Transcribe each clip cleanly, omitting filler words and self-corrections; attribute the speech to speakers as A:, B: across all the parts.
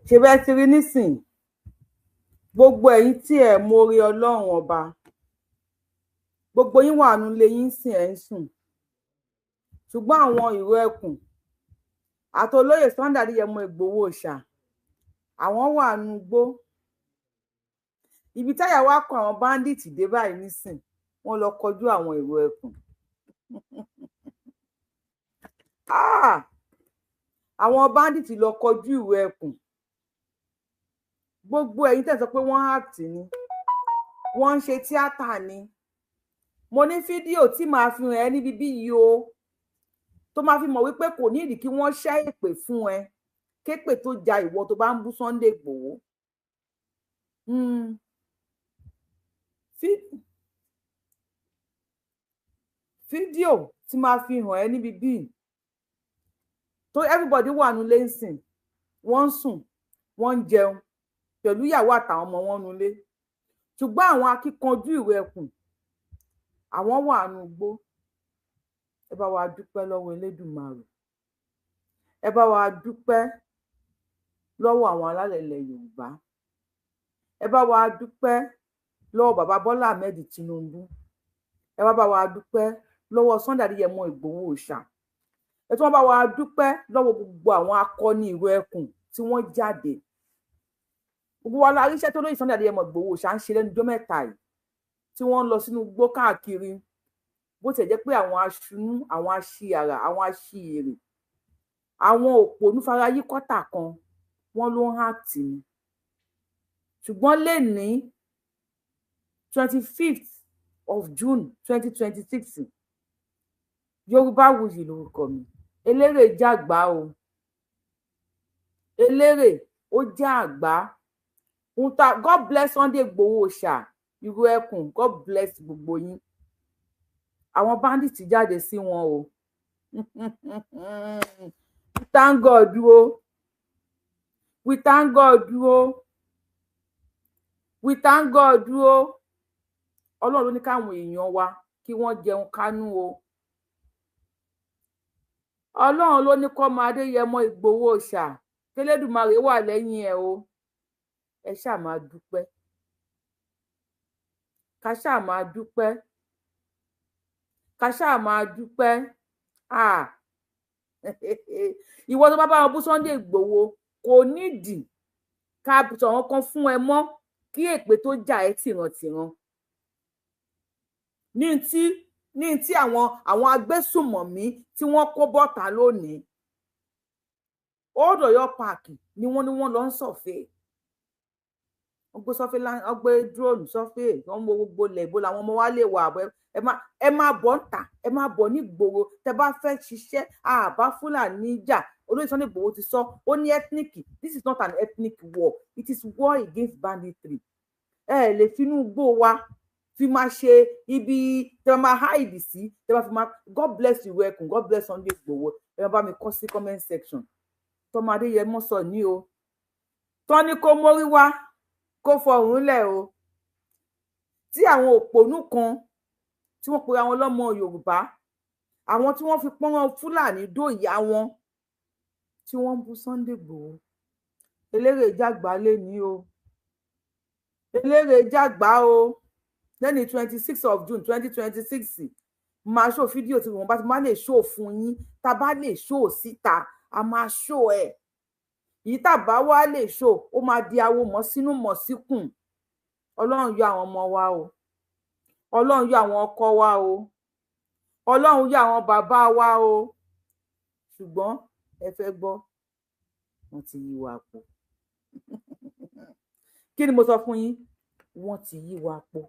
A: Ṣe bẹ́ẹ̀ ti rí nísìn, gbogbo ẹ̀yin tí ẹ̀ mórí Ọlọ́run Ọba, gbogbo yín wà nílé yín sìn, ẹ̀ ń sùn, ṣùgbọ́n àwọn ìró ẹkùn àti olóyè Sunday Adéyẹmọ Ìgbòho Òòṣà, àwọn wà nùgbó ibi táyà wá kọ àwọn bandits dé báyìí nísìn, wọ́n lọ kọjú àwọn ìró ẹkùn. Àwọn bandits lọ kọjú ìró ẹkùn. Gbogbo ẹ̀yin tẹ́ sọ pé wọ́n act ni, wọ́n ń ṣe tíátà ni, mo ní fídíò tí màá fi hàn ẹ́ níbi bí yìí o, tó máa fi mọ̀ wípé kò ní ìdí kí wọ́n ṣẹ́ èpè fún ẹ, képè tó ja ìwọ tó bá ń bú Sunday Igboho. Fídíò tí màá fi hàn ẹ́ níbi bíi tó everybody wà nílé ń sìn, wọ́n ń sùn, wọ́n ń jẹun pẹ̀lú ìyàwó àtàwọn ọmọ wọn nulé, ṣùgbọ́n àwọn akíkanjú ìró ẹkùn, àwọn wà nùgbó. Ẹ bá wa dúpẹ́ lọ́wọ́ Elédùmarè, ẹ bá wa dúpẹ́ lọ́wọ́ àwọn alálẹ̀ ilẹ̀ Yorùbá, ẹ bá wa dúpẹ́ lọ́wọ́ bàbá Bọ́lá Ahmed Tinubu, ẹ wá bá wa dúpẹ́ lọ́wọ́ Sunday Adéyẹmọ Ìgbòho Òòṣà, ẹ tún wá bá wa dúpẹ́ lọ́wọ́ gbogbo àwọn akọni ìró ẹkùn tí wọ́n jáde. Gbogbo wa la ríṣẹ́ tó lóye Sunday Adéyẹmọ Ìgbòho Òòṣà ń ṣe lẹ́nu ọjọ́ mẹ́ta yìí, tí wọ́n ń lọ sínú igbó káàkiri, bó tiẹ̀ jẹ́ pé àwọn aṣunú, àwọn aṣiàrà, àwọn aṣièrè, àwọn òpònú farayíkọ́tà kan, wọ́n ló ń act ni. Ṣùgbọ́n lẹ́ni 25th of June 2026, Yorùbáwùyí lórúkọ mi, eléré jàgbá o, eléré ó jẹ́ àgbá. God bless Sunday Igboho Òòṣà, ìró ẹkùn, God bless gbogbo yín. Àwọn bandits jáde sí wọn o. We thank God o, we thank God o, we thank God o. Ọlọ́run ló ní káwọn èèyàn wa kí wọ́n jẹun kánú o. Ọlọ́run ló ní kọ́mọ Adéyẹmọ Ìgbòho Òòṣà, kẹlẹ́dùmarè wà lẹ́yìn ẹ̀ o. Ẹ ṣáà máa dúpẹ́, ká ṣáà máa dúpẹ́, ká ṣáà máa dúpẹ́. Ìwọ tó bá bá wọn bú Sunday Ìgbòho, kò nídìí ká sọ̀rọ̀ kan fún ẹ mọ́ kí èpè tó jà ẹ́ tìrantìran. Ní tí àwọn agbésùmọ̀mí tí wọ́n kó bọ́ta lónìí, Old Ọ̀yọ́ Park ni wọ́n ní wọ́n lọ ń survey, wọ́n gbé survey, wọ́n gbé drone survey, wọ́n wo gbogbo ilẹ̀ ìbò làwọn ọmọ wa lè wà. Ẹ má bọ̀ ń tà, ẹ má bọ̀ nígboro tẹ bá fẹ́ ṣiṣẹ́. Àbá Fúlàní jà, olóyè Sunday Igboho ti sọ, ó ní ethnic, this is not an ethnic war, it is war against banditry. Ẹ lè finú gbó wa fi máa ṣe ibi tẹ máa hide sí, tẹ máa fi máa. God bless you ẹkùn, God bless Sunday Igboho. Ẹ máa bá mi kọ sí comment section. Tọmọ Adéyẹmọ sọ ní o, tán ní kó mórí wá, kó fọrùn lẹ̀ o, tí àwọn òpònú kan tí wọ́n pera wọn lọ́mọ Yorùbá, àwọn tí wọ́n fi pọ́nrán Fúlàní dó ìyá wọn, tí wọ́n ń bú Sunday Igboho. Eléré jàgbá lé ní o, eléré jàgbá o. Lẹ́ni 26 of June 2026, máa show fídíò tí wọ́n bá ti máa lè show fún yín. Tá a bá lè show síta, a máa show ẹ̀. Yìí tá a bá wá lè show, ó máa di awo mọ́ sínú mọ́ síkùn. Ọlọ́run yọ àwọn ọmọ wa o, Ọlọ́run yọ àwọn ọkọ wa o, Ọlọ́run yọ àwọn bàbá wa o. Ṣùgbọ́n ẹ fẹ́ gbọ́, wọ́n ti yí wa po. Kí ni mo sọ fún yín? Wọ́n ti yí wa po.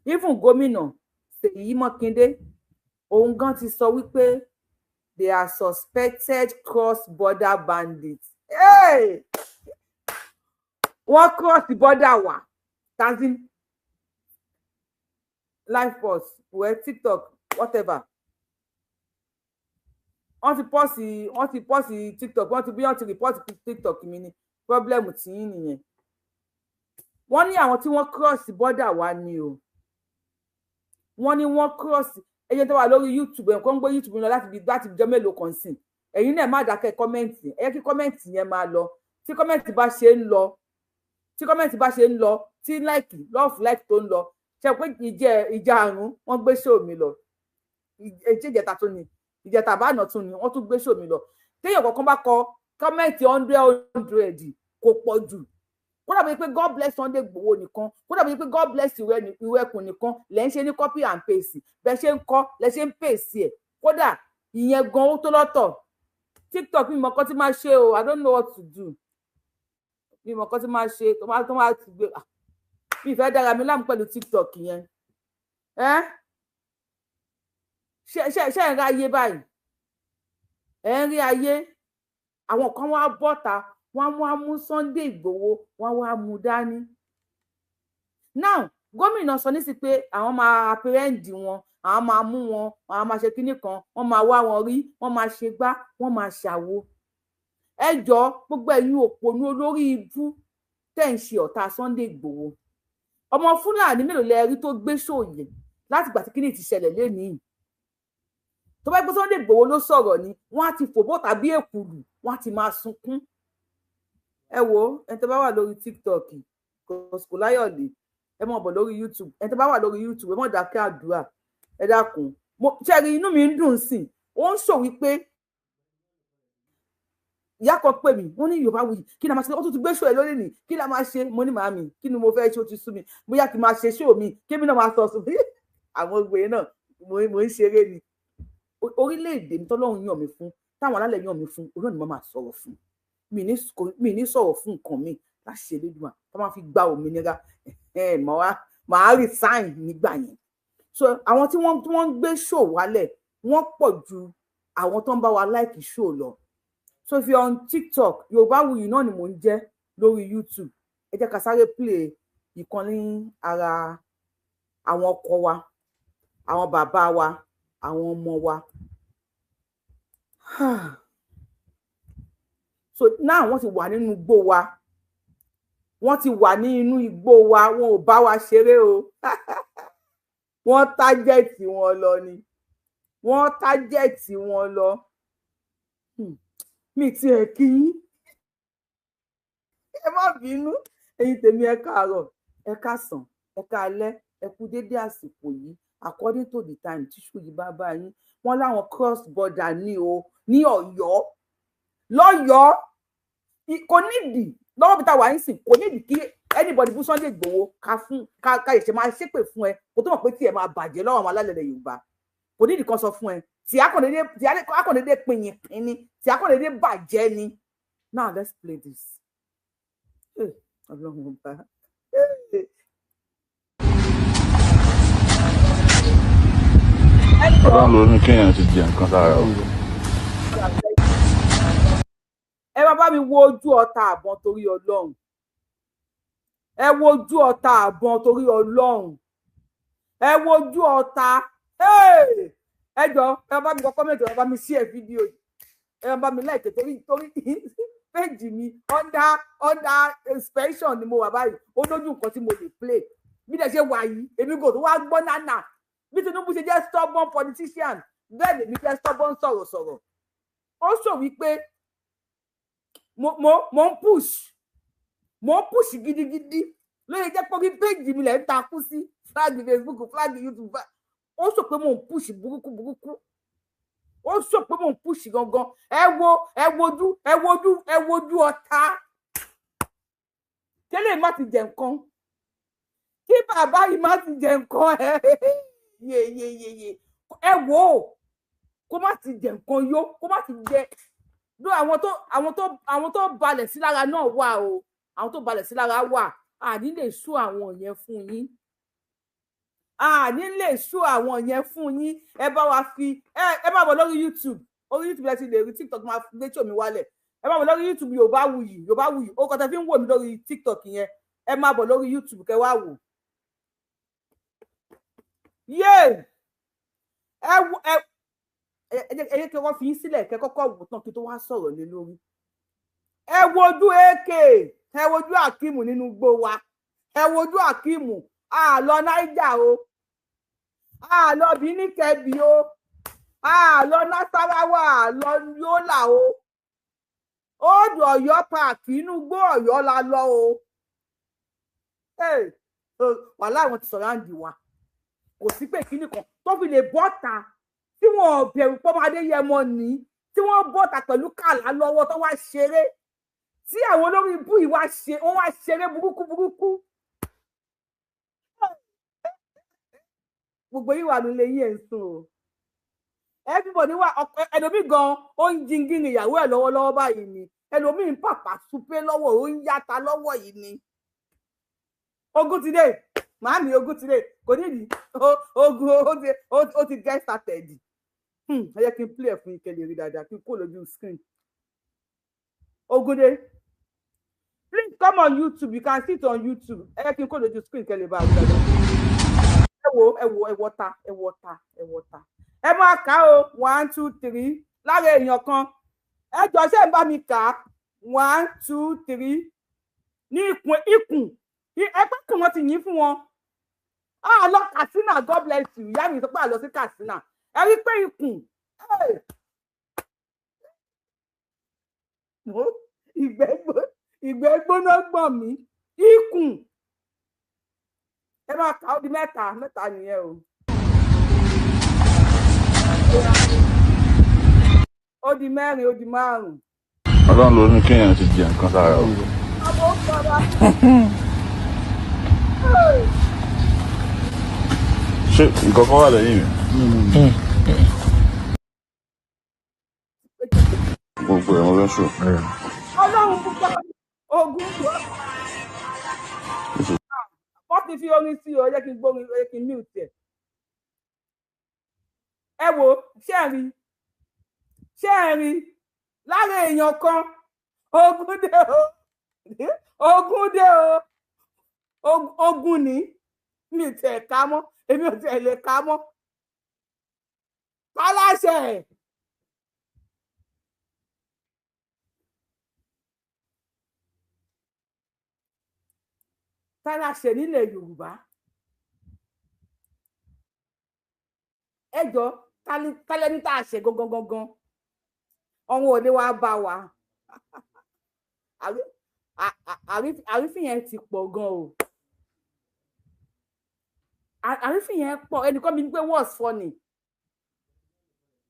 A: Even gómìnà Ṣèyí Mákindé, òun gan ti sọ wípé they are suspected cross-border bandits. Hey! Wọ́n cross the border wa tanzim live pause, well, TikTok, whatever. Wọ́n ti pause TikTok, wọ́n ti bí wọ́n ti report TikTok mi ní problem tí yín nìyẹn. Wọ́n ní àwọn tí wọ́n cross border wa ni o. Wọ́n ní wọ́n cross. Ẹyẹ tó wà lórí YouTube ẹ̀ kàn ń gbé YouTube lọ láti jọ mélòó kan sìn. Ẹ̀yin náà má dákẹ́ comment. Ẹ kí comment yẹn máa lọ. Tí comment bá ṣe ń lọ, tí comment bá ṣe ń lọ, tí like, love, like tó ń lọ, ṣe pé ìjà àrùn wọ́n gbé show mi lọ. Ìjẹta tún ni, ìjẹta àbáànà tún ni wọ́n tún gbé show mi lọ. Téèyàn kọ̀ọ̀kan bá kọ comment 100, kò pọ̀ jù. Kódà bíi pé "God bless Sunday Igboho" nìkan, kódà bíi pé "God bless Ìwẹ̀kùn" nìkan lẹ́ ń ṣe ní copy and paste, bẹ́ẹ̀ ṣe ń kọ́ lẹ́ ṣe ń paste ẹ̀, kódà ìyẹn gan ó tó lọ́tọ̀. TikTok, mi mọ̀ kọ́ tí máa ṣe o. I don't know what to do. Mi mọ̀ kọ́ tí máa ṣe tó máa ti gbé. Mi ìfẹ́ dára mi láàmú pẹ̀lú TikTok yẹn. Ẹ ṣe ṣe ṣe ń rí ayé báyìí, ẹ ń rí ayé. Àwọn kan wá bọ́ta, wọ́n wá mú Sunday Igboho, wọ́n wá mú dání. Now gómìnà sọ nísì pé àwọn máa apprehend wọn, àwọn máa mú wọn, àwọn máa ṣe kinní kan, wọ́n máa wá wọn rí, wọ́n máa ṣe gbá, wọ́n máa ṣàwo. Ẹ jọ, gbogbo ẹ̀yin òpònú olórí ibú tẹ́ ń ṣe ọ̀tá Sunday Igboho, ọmọ Fúlàní mélòó lẹ rí tó gbé sòyè láti ìgbà tí kinní ti ṣẹlẹ̀ lénìí? Tó bá gbé Sunday Igboho ló sọ̀rọ̀ ni, wọ́n á ti fò bọ́ tàbí èkùlù, wọ́n á ti máa sunkún. Ẹ wo, ẹni tó bá wà lórí TikTok, kò láyọ̀lé, ẹ mọ̀ bọ̀ lórí YouTube. Ẹni tó bá wà lórí YouTube, ẹ mọ̀ dákẹ́ àdúrà. Ẹ dákun, ṣe rí inú mi ń dùn sí i. Ó ń sọ wípé ìyá kan pè mí, wọ́n ní, "Yorùbá Wuyì, kí ni a máa ṣe? Ó tún ti gbé show ẹ lórí ni, kí ni a máa ṣe?" Mo ní, "Màámi, kí ni mo fẹ́ ṣe? Ó ti sú mi. Bóyá kí n máa ṣe show mi, kémi náà máa sọ sùn àwọn ògbé náà." Mo ń ṣeré ni. Orílẹ̀-èdè mi tọ́lọ́run yàn mí fún, táwọn alálẹ̀ yàn mí fún, òun náà ni mo máa sọ̀rọ̀ fún. Mi ní sọ̀rọ̀ fún nǹkan mi láṣẹ Elédùà tó máa fi gba òmìnira. Màá resign nígbà yẹn. So àwọn tí wọ́n ń gbé show wálẹ̀, wọ́n pọ̀ ju àwọn tó ń bá wa like show lọ. So if you're on TikTok, Yorùbáwùyí náà ni mò ń jẹ́ lórí YouTube. Ẹ jẹ́ ká sáré play ìkan ní ara àwọn ọkọ wa, àwọn bàbá wa, àwọn ọmọ wa. So now wọ́n ti wà nínú igbó wa, wọ́n ti wà ní inú igbó wa. Wọn ò bá wa ṣeré o. Wọ́n target wọn lọ ni, wọ́n target wọn lọ. Mi tiẹ̀ kí yín, ẹ má bínú. Ẹ̀yin tèmi, ẹ káàárọ̀, ẹ káàsán, ẹ káalẹ́, ẹ kú dédé àsìkò yìí, according to the time tíṣù yìí bá bá yín. Wọ́n láwọn cross border ní o, ní Ọ̀yọ́, lọ́yọ̀ọ́. Kò nídìí lọ́wọ́ bí ta wà ń sìn, kò nídìí kí anybody bú Sunday Igboho ká fún ká ìṣe máa ṣépè fún ẹ, kó tó mọ̀ pé tí ẹ máa bàjẹ́ lọ́wọ́ àwọn alálẹ̀ Yorùbá. Kò nídìí kan sọ fún ẹ tí akọ̀dédé pinyìn pínní, tí akọ̀dédé bàjẹ́ ni. Now let's play this. Ọlọ́run ọba.
B: Ọlọ́run ló ní kéèyàn ti jẹ nǹkan sára o.
A: Ẹ má bá mi wo ojú ọta àbọ̀n, torí Ọlọ́run. Ẹ wo ojú ọta àbọ̀n, torí Ọlọ́run. Ẹ wo ojú ọta. Ẹ jọ, ẹ bá mi kọ comment, ẹ bá mi share fídíò yìí, ẹ bá mi like, torí page mi under inspection ni mo wà báyìí. Ó lójú nǹkan tí mo lè play. Bí dẹ̀ ṣe wà yìí, èmi kò tó wá gbọ́ nánà. Bí Tinubu ṣe jẹ́ stubborn politician, bẹ́ẹ̀ lèmi jẹ́ stubborn sọ̀rọ̀sọ̀rọ̀. Ó sọ wípé mo ń push, mo ń push gidigidi lóye jẹ́ pé orí page mi lẹ̀ ń takú sí flag Facebook, flag YouTube. Ó sọ pé mo ń push burúkú burúkú. Ó sọ pé mo ń push gangan. Ẹ wo, ẹ wojú, ẹ wojú, ẹ wojú ọ̀tá. Tẹ́lẹ̀ má ti jẹ nǹkan, kí bàbá yìí má ti jẹ nǹkan. Ẹ yé yé yé yé, ẹ wò ó, kó má ti jẹ nǹkan yó, kó má ti jẹ ló. Àwọn tó balẹ̀ sí lára náà wà o. Àwọn tó balẹ̀ sí lára wà. Àní lè sú àwọn yẹn fún yín, àní lè sú àwọn yẹn fún yín. Ẹ bá wa fi ẹ má bọ̀ lórí YouTube. Orí YouTube ẹ ti lè rí. TikTok máa gbé tí omi wálẹ̀. Ẹ má bọ̀ lórí YouTube, Yorùbáwùyí, Yorùbáwùyí. Ó kọ́ tẹ fi ń wò mí lórí TikTok yẹn. Ẹ má bọ̀ lórí YouTube kẹ wá wò. Yé, ẹ wo, ẹ jẹ́ kí wọ́n fi yín sílẹ̀, kẹ́ kọ́kọ́ wò tán kí tó wá sọ̀rọ̀ lé lórí. Ẹ wojú ak, ẹ wojú Akeem nínú igbó wa. Ẹ wojú Akeem. Àlọ Naija o, àlọ Benin Kebbi o. A lọ Nasarawa, lọ Yola o. Old Ọ̀yọ́ Park, inú igbó Ọ̀yọ́ la lọ o. Wàhálà, àwọn ti sọ̀rọ̀ àǹdí wa, kò sí pé kíní kan tó fi lè bọ́ta tí wọn bẹ̀rù pọ́mọdé yẹmọ ní, tí wọ́n bọ́ta pẹ̀lú kàlá lọ́wọ́, tó wá ṣeré, tí àwọn olórí ibú yìí wá ṣe, wọ́n wá ṣeré burúkú burúkú. Gbogbo yìí wà nílé yìí, ẹ̀ ń sùn o. Everybody wà. Ẹlòmíì gan ó ń jingiri ìyàwó ẹ̀ lọ́wọ́lọ́wọ́ báyìí ni. Ẹlòmíì ń pàpà súpé lọ́wọ́, ó ń yáta lọ́wọ́ yìí ni. Ogun ti dé, màámi, ogun ti dé. Kò nídìí ogun, ó ti get started. Ẹ jẹ́ kí n play ẹ̀ fún yín kẹ́ lè rí dáadáa, kí n kó lójú screen. Ogun dé. Please come on YouTube, you can see it on YouTube. Ẹ jẹ́ kí n kó lójú screen kẹ́ lè bá a rí dáadáa. Ẹ wo, ẹ wo, ẹ wọta, ẹ wọta, ẹ wọta. Ẹ máa kà á o. One, two, three, lára èèyàn kan. Ẹ jọ, ṣé ń bá mi kà á? One, two, three, ní ikùn, ikùn ẹgbẹ́ kùn, wọ́n ti yín fún wọn. A lọ Katsina. God bless you. Ìyá mi sọ pé a lọ sí Katsina. Ẹ rí pé ikùn, ìgbẹ́ gbóná gbọ̀n mí. Ikùn, ẹ máa kà ó di mẹ́ta, mẹ́ta nìyẹn o. Ó di mẹ́rin, ó di márùn.
B: Ọlọ́run ló ní kéèyàn ti jẹ nǹkan sára o.
A: Àbò ń bọ̀dá.
B: Ṣé nǹkan kan wà lẹ́yìn mi? Gbogbo ẹ̀ mo fẹ́ sùn.
A: Ọlọ́run púpọ̀, ogun gbọ́. Wọ́n ti fi orin sí o. Ẹ jẹ́ kí n gbórin, ẹ jẹ́ kí n mute ẹ̀. Ẹ wo, ṣé ẹ rí? Ṣé ẹ rí lára èèyàn kan? Ogun dé o, ogun dé o, ogun ní mi tẹ̀ ká mọ́, èmi ò tẹ̀ lè ká mọ́. Paláṣẹ. Paláṣẹ nílẹ̀ Yorùbá, ẹ jọ, tálẹ́ní tá a ṣe gangan gangan, ọ̀hún òde wa bá wa. Àrífín yẹn ti pọ̀ gan o, àrífín yẹn pọ̀. Ẹnìkan mi ní pé, "What's funny?"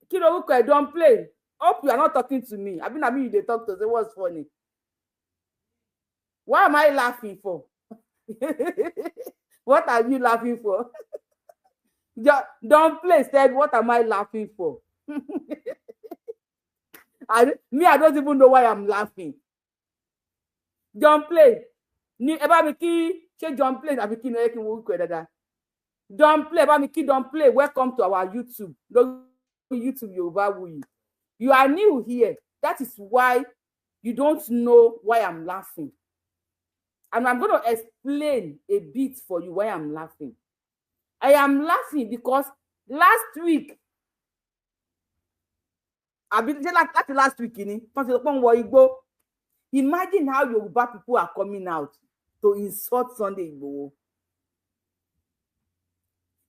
A: Kí lorúkọ ẹ̀? Don Play, hope you are not talking to me, abi na me you dey talk to? Say, "What's funny?" Why am I laughing for? What are you laughing for? Don Play said, "What am I laughing for?" Me, I don't even know why I'm laughing. Don Play ní ẹ bá mi kí. Ṣé John Play àbí kí ni? Ẹ kí n wo orúkọ ẹ dáadáa. Don Play, bá mi kí Don Play. Welcome to our YouTube, lórí YouTube Yorùbáwùyí. You are new here, that is why you don't know why I'm laughing, and I'm going to explain a bit for you why I'm laughing. I am laughing because last week, àbí ṣé láti last week ni wọ́n ti sọ pé ń wọ igbó. Imagine how Yoruba people are coming out to insult Sunday Igboho,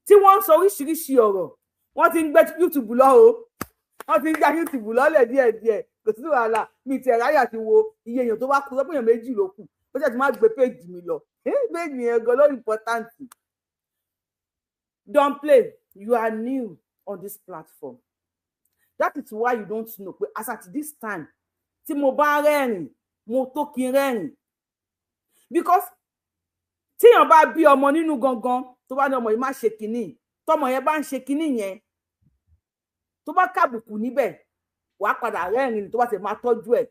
A: tí wọ́n ń sọ oríṣiríṣi ọ̀rọ̀. Wọ́n ti ń gbé YouTube lọ o, wọ́n ti ń gbá YouTube lọ́lẹ̀ díẹ̀díẹ̀. Kò sí wàhálà, mi ti ẹ̀ráyà ti wo iye èèyàn tó bá kú lọ́pọ̀. Èèyàn méjì ló kù. Ó ṣe ti má gbé péjì mi lọ, péjì yẹn gan ló important. Don Play, you are new on this platform, that is why you don't know pé as at this time tí mo bá rẹ́rìn, mo tó kí n rẹ́rìn, because tíyàn bá bí ọmọ nínú gangan, tó bá ní ọmọ yìí má ṣe kinní, tọmọ yẹn bá ń ṣe kinní yẹn, tó bá kàbùkù níbẹ̀, wàá padà rẹ́rìn tó bá ti máa tọ́jú ẹ̀.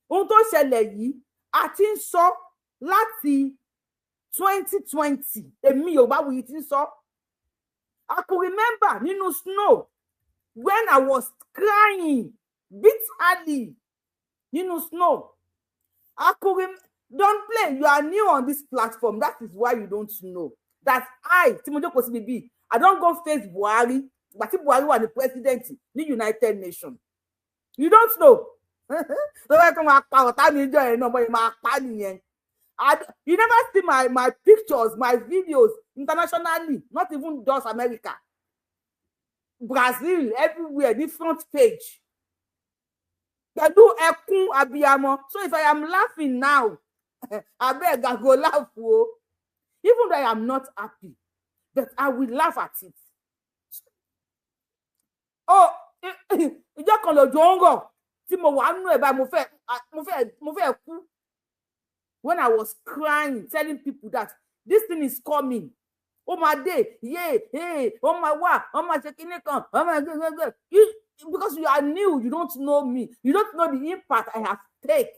A: Ohun tó ṣẹlẹ̀ yìí, a ti ń sọ láti 2020. Èmi Yorùbáwùyí ti ń sọ. I could remember nínú snow when I was crying bitterly nínú snow. I could rem Don Play, you are new on this platform, that is why you don't know that I, tí mo jókòó síbi bíi, I don go face Buhari ìgbà tí Buhari wà ní president ní United Nations. You don't know. Lọ́wọ́ kí wọ́n máa pa ọ̀tá mi jọ ẹ̀ náà, bọ́yìí máa pa nìyẹn. You never see my pictures, my videos internationally, not even just America. Brazil, everywhere ní front page pẹ̀lú ẹkún abiyamọ. So if I am laughing now, abeg, I go laugh o. Even though I am not happy, but I will laugh at it. Oh, ìjọ kan lòjò ń rọ̀ tí mo wà nínú ẹ̀ báyìí, mo fẹ́ kú when I was crying, telling people that this thing is coming, ó máa dé, yé hey, ó máa wà, ó máa ṣe kinní kan, ó máa gbé gbé gbé. Because you are new, you don't know me, you don't know the impact I have take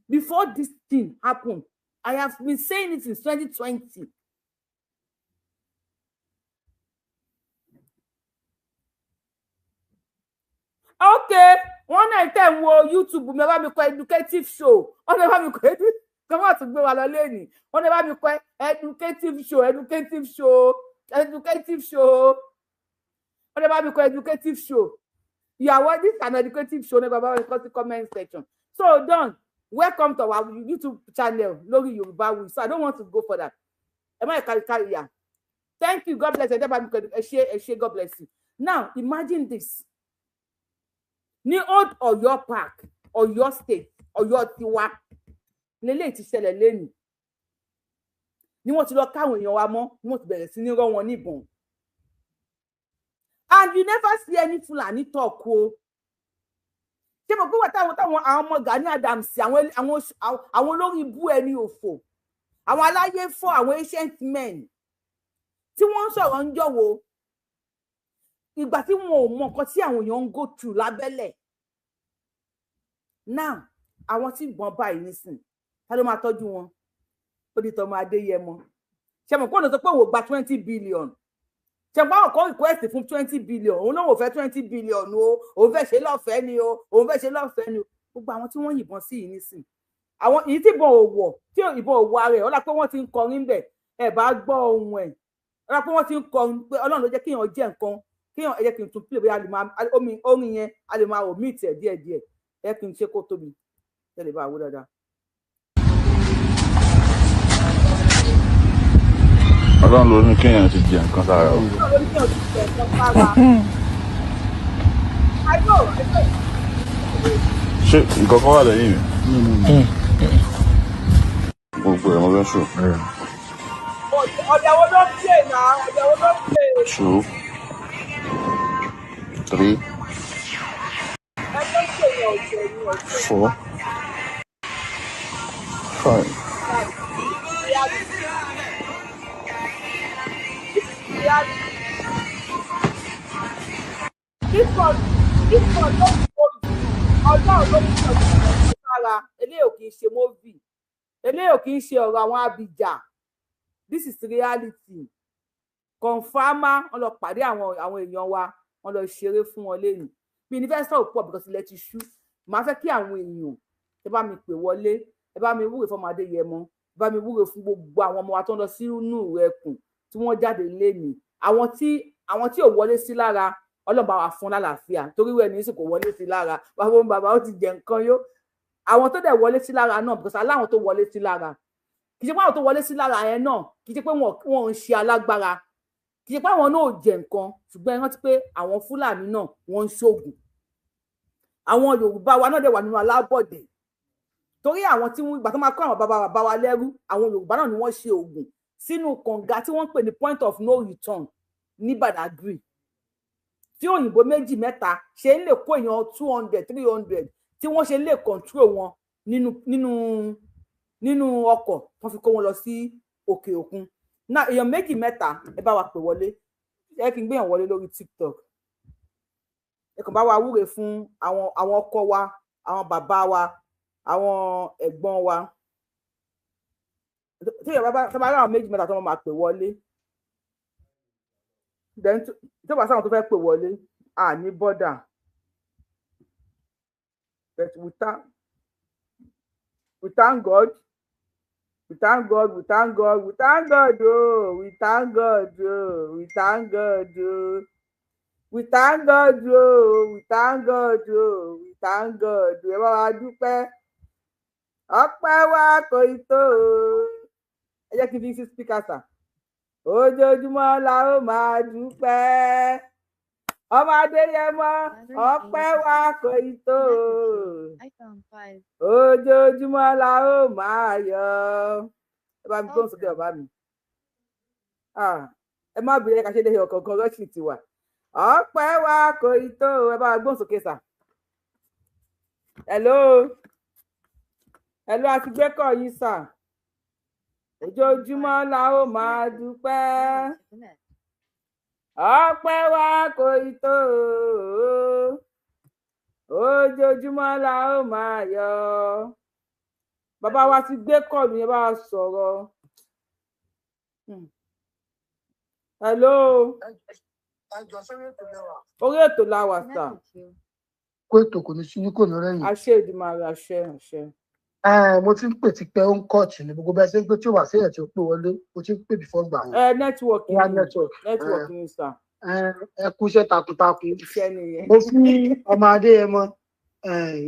A: before this thing happen. I have been saying it since 2020. Okay, wọ́n náà tẹ̀ ń wo YouTube mi, ẹ bá mi kọ educative show. Wọ́n náà bá mi kọ edu kí wọ́n tún gbé wa lọ lẹ́nìí. Wọ́n náà bá mi kọ educative show, educative show, educative show. Wọ́n náà bá mi kọ educative show. Ìyàwó, this is an educative show. Nípa bá mi kọ sí comment section. So done. Welcome to our YouTube channel lórí Yorùbáwùyí. So I don't want to go further. Ẹ má kárí kárí yà. Thank you, God bless you. Ẹ bá mi kọ, ẹ ṣé, ẹ ṣé, God bless you. Now imagine this: ní Old Ọ̀yọ́ Park, Ọ̀yọ́ State, Ọ̀yọ́ tiwa lélẹ́yìí ti ṣẹlẹ̀ lẹ́nu ni wọ́n ti lọ káwọn èèyàn wa mọ́, ni wọ́n ti bẹ̀rẹ̀ sí ní rọ́ wọn níbọn, and you never see any Fulani talk o. Ṣé mo pé wà táwọn àwọn ọmọ Gani Adams, àwọn olórí ibú, ẹni òfò, àwọn aláyé fọ́, àwọn ancient men tí wọ́n ń sọ̀rọ̀ ń jọ̀wọ́ ìgbà tí wọn ò mọ nǹkan tí àwọn èèyàn ń go through lábẹ́lẹ̀. Now àwọn tí ìbọn báyìí nísìn, ta ló máa tọ́jú wọn? Ó di tọmọ Adéyẹmọ. Ṣe mọ̀ pé òun sọ pé òun ò gba 20 billion? Ṣe mọ̀ pé àwọn kan request fún 20 billion, òun náà ò fẹ́ 20 billion o, òun fẹ́ ṣe lọ́fẹ̀ẹ́ ni o, òun fẹ́ ṣe lọ́fẹ̀ẹ́ ni o. Gbogbo àwọn tí wọ́n yìnbọn sí yìí nísìn, àwọn èyí tí ìbọn ò wọ̀, tí ìbọn ò wọ ara ẹ̀, ọlá pé wọ́n ti ń kọrin bẹ̀, ẹ̀ bá gbọ́ ohun ẹ̀, ọlá pé wọ́n ti ń kọrin pé Ọlọ́run ló jẹ́ kéèyàn jẹ́ nǹkan, kéèyàn. Ẹ jẹ́ kí n tún play, bóyá a lè máa omi orin yẹn, a lè máa omit ẹ̀ díẹ̀díẹ̀. Ẹ kí n ṣe kó tóbi, ẹ lè bá a wó dáadáa.
B: Ọlọ́run ló ní kéèyàn ti jẹ nǹkan sára o.
A: Ọlọ́run ló ní kéèyàn ti jẹ nǹkan sára. I know, I know.
B: Ṣé nǹkan kan wà lẹ́yìn mi? Gbogbo ẹ̀ mo fẹ́ ṣò.
A: Ọ̀dẹ̀ wo ló ń play náà? Ọ̀dẹ̀ wo ló ń play?
B: Two, three,
A: Ẹ tó ń pè yẹn, ọ̀dẹ̀ ni, ọ̀dẹ̀.
B: four, five.
A: Five. Reality. This is reality. This one no be movie. Ọlọ́run ló ní ọ̀dẹ̀ sára. Eléyìí ò kì í ṣe movie. Eléyìí ò kì í ṣe ọ̀rọ̀ àwọn abìjà. This is reality. Confirm, wọ́n lọ pàdé àwọn èèyàn wa, wọ́n lọ ṣeré fún wọn lẹ́nu. Mi ní fẹ́ sọ̀rọ̀ púpọ̀ because ilẹ̀ ti ṣú. Màá fẹ́ kí àwọn èèyàn ẹ bá mi pè wọlé, ẹ bá mi wúre fọmọ Adéyẹmọ, ẹ bá mi wúre fún gbogbo àwọn ọmọ wa tó ń lọ sínú ẹkùn tí wọ́n jáde lénìí. Àwọn tí ò wọlé sí lára, Ọlọ́run bá wa fún lálàáfíà, torí wẹ́ẹ̀ ní sì kò wọlé sí lára, bàbá òun bàbá ó ti jẹ nǹkan yó. Àwọn tó dẹ̀ wọlé sí lára náà, because aláwọn tó wọlé sí lára, kì í ṣe pé àwọn tó wọlé sí lára yẹn náà, kì í ṣe pé wọn ń ṣe alágbára, kì í ṣe pé àwọn náà ò jẹ nǹkan, ṣùgbọ́n ẹ rántí pé àwọn Fúlàní náà, wọ́n ń ṣoògùn. Àwọn Yorùbá wa náà dẹ̀ wà nínú alábọ̀dé, torí àwọn tí wọ́n ìgbà tó máa kó àwọn bàbá bàbá wa lẹ́rú, àwọn Yorùbá náà ni wọ́n ṣe oògùn sínú kànga tí wọ́n ń pè ní point of no return ní Badagry, tí òyìnbó méjì mẹ́ta ṣe ń lè kó èèyàn 200, 300, tí wọ́n ṣe lè control wọn nínú ọkọ̀ wọ́n fi kó wọn lọ sí òkè òkun náà. Èèyàn méjì mẹ́ta, ẹ bá wa pè wọlé. Ẹ kí n gbéyàn wọlé lórí TikTok. Ẹ kàn bá wa wúre fún àwọn ọkọ wa, àwọn bàbá wa, àwọn ẹ̀gbọ́n wa. Tí èèyàn bá tó bá rí àwọn méjì mẹ́ta tó máa pè wọlé, then tó bá sáwọn tó fẹ́ pè wọlé, à ní bọ́dà. But we thank God, we thank God, we thank God, we thank God, oh, we thank God, oh, we thank God, oh, we thank God, oh, we thank God, oh, we thank God. Ẹ bá wa dúpẹ́, ọpẹ́ wa kò ì tó o. Ẹ jẹ́ kí n fi sí speaker sà. Ojoojúmọ́ la ó máa dúpẹ́. Ọmọ Adéyẹmọ, ọpẹ́ wa kò ì tó. Ojoojúmọ́ la ó máa yọ̀. Ẹ bá mi gbóhùn sókè, bàbá mi. Ẹ má bìrẹ̀ ká ṣe lè ọ̀kọ̀ọ̀kan rọ́ọ̀ṣì ti wà. Ọpẹ́ wa kò ì tó. Ẹ bá wa gbóhùn sókè sà. Hello, hello, a ti gbé kọ́ yín sà. Ojoojúmọ́ la ó máa dúpẹ́. Ọpẹ́ wa kò ì tó. Ojoojúmọ́ la ó máa yọ̀. Bàbá wa ti gbé call yẹn, bá wa sọ̀rọ̀. Hello. Orí ètò la wà sà.
C: Kó ètò kò ní sí ní kò ní rẹ́yìn.
A: Àṣẹ Èdùmàrè, àṣẹ, àṣẹ.
C: Mo ti ń pè tipẹ́, ó ń cut ní gbogbo bẹ́ẹ̀ ṣe ń pè tí ó wà séèyàn tí ó pè wọlé. Mo ti ń pè before gbà yẹn.
A: Ẹ network.
C: Bóyá network.
A: Network ni sà.
C: Ẹ kú iṣẹ́ takuntakun.
A: Iṣẹ́ nìyẹn.
C: Mo fún ọmọ Adéyẹmọ,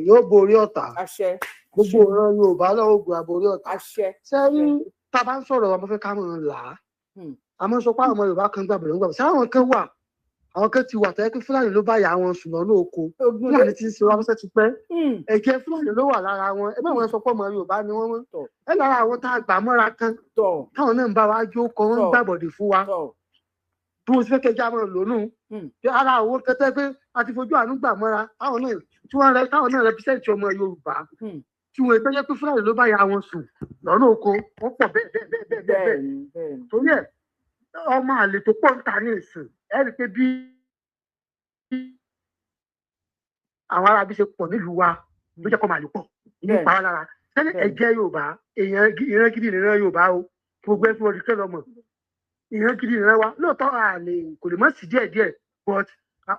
C: yóò borí ọ̀tá.
A: Àṣẹ.
C: Gbogbo ìran Yorùbá lọ́wọ́ ògùn àborí ọ̀tá.
A: Àṣẹ.
C: Ṣé rí, tá a bá ń sọ̀rọ̀ wa, mo fẹ́ ká mọ̀ ọ́n là á. A máa ń sọ pé àwọn ọmọ Yorùbá kan gbàgbọ́ ló ń gbàgbọ́. Ṣé àwọn kan wà, àwọn kan ti wà tó yẹ pé Fúlàní ló bá ìyá wọn sùn lọ́nà oko? Fúlàní ti ń ṣe wọn fẹ́ ti pẹ́. Ẹ̀jẹ̀ Fúlàní ló wà lára wọn. Ẹ bá wọn sọ pé ọmọ Yorùbá ni wọ́n mọ́. Ẹ lára àwọn tá a gbà mọ́ra kan táwọn náà ń bá wa jó kọ, wọ́n ń gbàbọ̀dè fún wa. Bí mo ti fẹ́ kẹjá mọ́ lónù ara àwọn kẹtẹ́ pé a ti fojú àánú gbà mọ́ra, táwọn náà tí wọ́n rẹ, táwọn náà represent ọmọ Yorùbá, tí wọ́n ẹgbẹ́ jẹ́ pé Fúlàní ló bá ya wọn sùn lọ́nà oko, wọ́n pọ̀ bẹ́ẹ̀ bẹ́ẹ̀ bẹ́ẹ̀ bẹ́ẹ̀ bẹ́ẹ̀. Torí ẹ̀, ọmọ àlè tó pọ̀ ń ta ní ìsìn, ẹ rí i pé bí àwọn arábí ṣe pọ̀ nílùú wa ló jẹ́ kó máa lè pọ̀ ní pa wá lára sẹ́ni. Ẹ̀jẹ̀ Yorùbá, èèyàn ìran gidi nìran Yorùbá o. Gbogbo ẹ̀ fún ọdún kẹlẹ́ ọmọ ìran gidi nìran wa lóòótọ́. Àlè kò lè mọ̀ sí díẹ̀ díẹ̀, but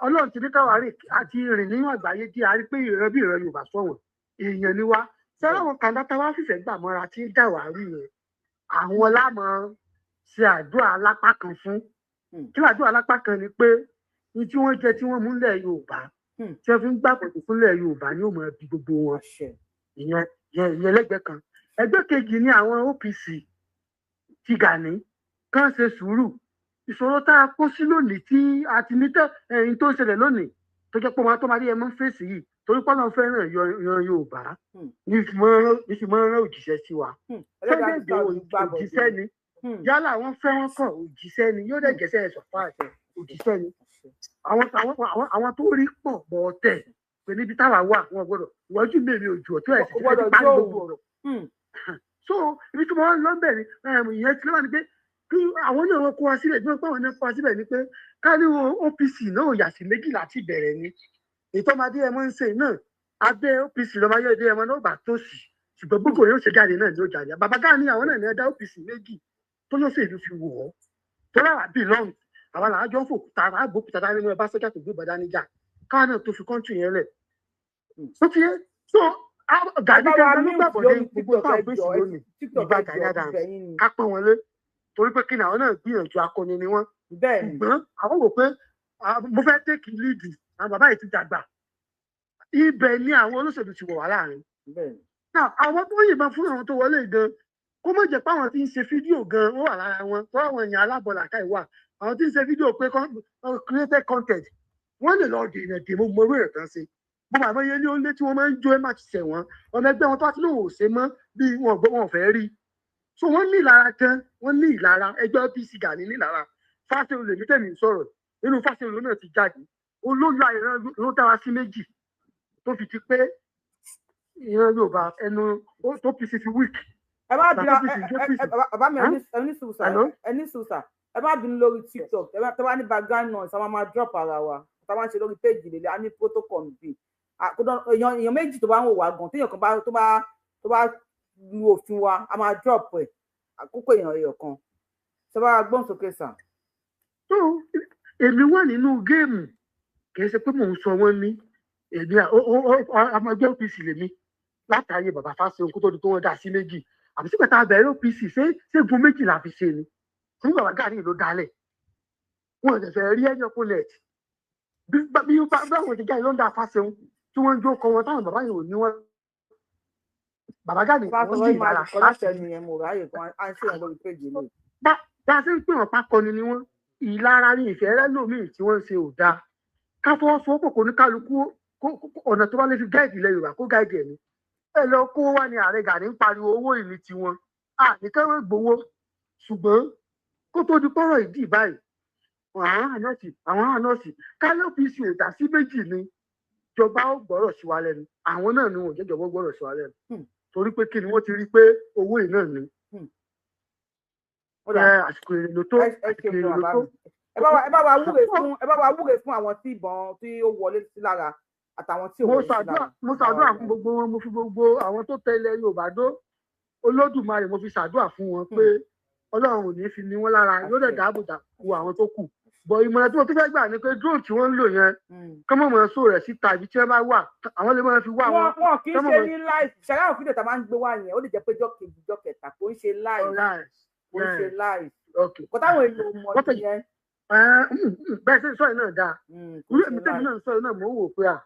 C: Ọlọ́run ti ní káwa rìn àti rìn nínú àgbáyé díẹ̀, a rí pé ìran bí ìran Yorùbá sọ̀wọ̀n, èèyàn ni wá. Sẹ́ni àwọn kàńdá táwa fìfẹ́ gbà mọ́ra tí ń dà wá rí yẹn, àwọn lámọ̀ ṣe àdúrà alápá kan fún. Kí làdúrà alápá kan ni pé ní tí wọ́n jẹ tí wọ́n mú lẹ̀ Yorùbá, tí wọ́n fi ń gbàgbọ́dọ̀ fúnlẹ̀ Yorùbá ní òmò ẹbí gbogbo wọn. Ìyẹn lẹ́gbẹ̀ẹ́ kan. Ẹgbẹ́ kejì ní àwọn OPC ti Gani kàn ṣe sùúrù. Ìṣòro tá a kó sí lónìí tí a ti ní tẹ ẹyin tó ń ṣẹlẹ̀ lónìí, tó jẹ́ pé wọn tó máa rí ẹ mọ́ fèsì yìí, torí pé Ọlọ́run fẹ́ràn yan Yorùbá ní fi mọ́ rán òjíṣẹ́ sí wa. Sunday Igboho òjíṣẹ́ ni. Yálà wọ́n fẹ́ wọn kọ̀, òjíṣẹ́ ni. Yóò dẹ̀ jẹ́sẹ̀ ẹ̀ sọ̀fà òjíṣẹ́ ni. Àwọn tó rí pọ̀ bọ̀ ọ̀tẹ̀ pé níbi táwa wà, wọn gbọ́dọ̀ ìwọ́jú mèmí òjò ọ̀tún ẹ̀ sì ti fẹ́ parí gbogbo ọ̀rọ̀. So ibi tí wọ́n lọ bẹ̀ ni ìyẹn ti lọ́wọ́ ni pé kí àwọn náà wọ́n kó wa sílẹ̀. Bí wọ́n pàwọn náà kó wa síbẹ̀ ni pé ká ní OPC náà yà sí méjì láti bẹ̀rẹ̀ ni ètò ọmọdé ẹ̀ mọ́ ń ṣe náà. Abẹ́ OPC lọ́mọdé ẹ̀ mọ́ náà bá tó sí, ṣùgbọ́n gbogbo yóò ṣe jáde náà ni ó jáde. Bàbá Gani, àwọn náà ní ẹ̀dá OPC méjì tó lọ́sẹ̀ ìlú fi wọ̀ ọ́ tó láwà belong. Àwọn làájọ́ fòkúta àgbòkúta dání mọ́ ẹ bá sọ́jà tó gbé bàdá níjà káà náà tó fi country yẹn lẹ̀. Ó ti yé. So Gani gangan ló gbàgbọ́ ní gbogbo táwọn fèsì lónìí. Ìgbà Gani Adams, ká pọ́n wọn lé, torí pé kí ni, àwọn náà gbìyànjú, akọni ni wọ́n. Ṣùgbọ́n àwọn wò pé mo fẹ́ take lead, àwọn bàbá yìí ti dàgbà. Ibẹ̀ ni àwọn olóṣèlú ti wọ̀ wá láàrin. Àwọn tó yìnbọn fún àwọn tó wọlé gan, kó má jẹ́ pé àwọn tí ń ṣe fídíò gan ó wà lára wọn tó àwọn èèyàn alábọ̀làkà ìwà, àwọn tí ń ṣe fídíò pé created content, wọ́n lè lọ dènà dè. Mo mọ owó ẹ̀ kan ṣe mo bàbá yẹn ní ó lé tí wọ́n máa ń jó ẹ̀ má ti ṣẹ̀ wọ́n. Ọmọ ẹgbẹ́ wọn tó wá tí lóun ò ṣe mọ́ bí wọn gbọ́ wọn fẹ́ rí. So wọ́n ní ìlara gan, wọ́n ní ìlara. Ẹgbẹ́ OPC Gani ní ìlara. Fásitì lèmi tẹ̀mí sọ̀rọ̀ nínú fásitì náà ti jáde olóyè ìran ló dára sí méjì tó fi ti pé ìran Yorùbá ẹnu tó PC fi weak.
A: Ẹ má bínú bàbá mi, ẹni sùsà, ẹni sùsà, ẹ má bínú. Lórí TikTok, ẹ bá ní background noise, a máa máa drop ara wa. Tá a máa ń ṣe lórí péjì lélẹ̀, a ní protocol bíi èèyàn méjì tó bá ń wò wá gan, téèyàn kan bá tó bá lu òfin wa, a máa drop ẹ. Àkókò èèyàn èèyàn kan ṣe bá gbọ́n sókè sàn.
C: Tó èmi wà nínú game, kì í ṣe pé mò ń sọ wọ́n ní èmi ọmọ ẹgbẹ́ OPC lèmi látàyè bàbá Fáṣẹ̀hùn kó tó di pé wọ́n dá sí méjì. Àbí sígbà tá a bẹ̀rẹ̀ OPC, ṣé ṣégun méjì la fi ṣe ni? Fún bàbá Gani ló dálẹ̀, wọn ò fẹ́ rí ẹni opponent. Bí báwọn ti jáde ló ń dá Fáṣẹ̀hùn tí wọ́n ń jó kọ wọn táwọn bàbá yìí ò ní wọn. Bàbá Gani wọ́n sì lára
A: láti.
C: Bá a ṣe ń pè wọ́n pákọni ni wọ́n, ìlara ní ìfẹ́ rẹ́lòmíì tí wọ́n ń ṣe ò dáa. Ká fọwọ́sowọ́pọ̀ kò ní kálukú ọ̀nà tó bá lè fi gáìdì ilẹ̀ Yorùbá kó gáìdì ẹ̀ ní. Ẹ lọ kó wá ní ààrẹ Gani ń pariwo owó ìlú tiwọn. Àníkẹ́ wọ́n gbowó, ṣùgbọ́n kó tó di pọ́rọ̀ ìdí báyìí, àwọn ànọ́ọ̀sì kálọ́pìsì ò dá sí méjì ni ìjọba ó gbọ́rọ̀ sí wa lẹ́nu. Àwọn náà ni wọn ò jẹ́ ìjọba ó gbọ́rọ̀ sí wa lẹ́nu. Torí pé kí ni wọ́n ti rí pé owó yìí náà ni. Àsìkò èrè ló tó.
A: Ẹ bá wa wúre fún àwọn tí ìbọn tí ó wọlé sí lára àtàwọn tí ò wọlé sí lára.
C: Mo ṣàdúrà fún gbogbo wọn, mo fi gbogbo àwọn tó tẹ ilẹ̀ Yorùbá dó Olódùmarè, mo fi ṣàdúrà fún wọn pé Ọlọ́run ò ní fi ní wọn lára, yóò dẹ̀ dáàbò bo àwọn tó kù. Bọ̀ ìmọ̀ràn tí mo tún fẹ́ gbà ni pé drone tí wọ́n ń lò yẹn, kọ́ mọ̀ mọ̀ sọ rẹ̀ síta ibi tí wọ́n bá wà, àwọn lè máa fi wá wọn.
A: Wọn kì í ṣe ní live ṣàlàyé àwọn fídíò tá a máa ń gbé wá yẹn, ó lè jẹ́ pé jọ́ kejì jọ́ kẹta, kò ń ṣe live. Kò ń ṣe live. Kò táwọn èèyàn mọ̀ nìyẹn.
C: Bẹ́ẹ̀ ṣe ń sọ yìí náà dáa. Irú èmi tẹ́mi náà ń sọ yìí náà, mò ń wò pé à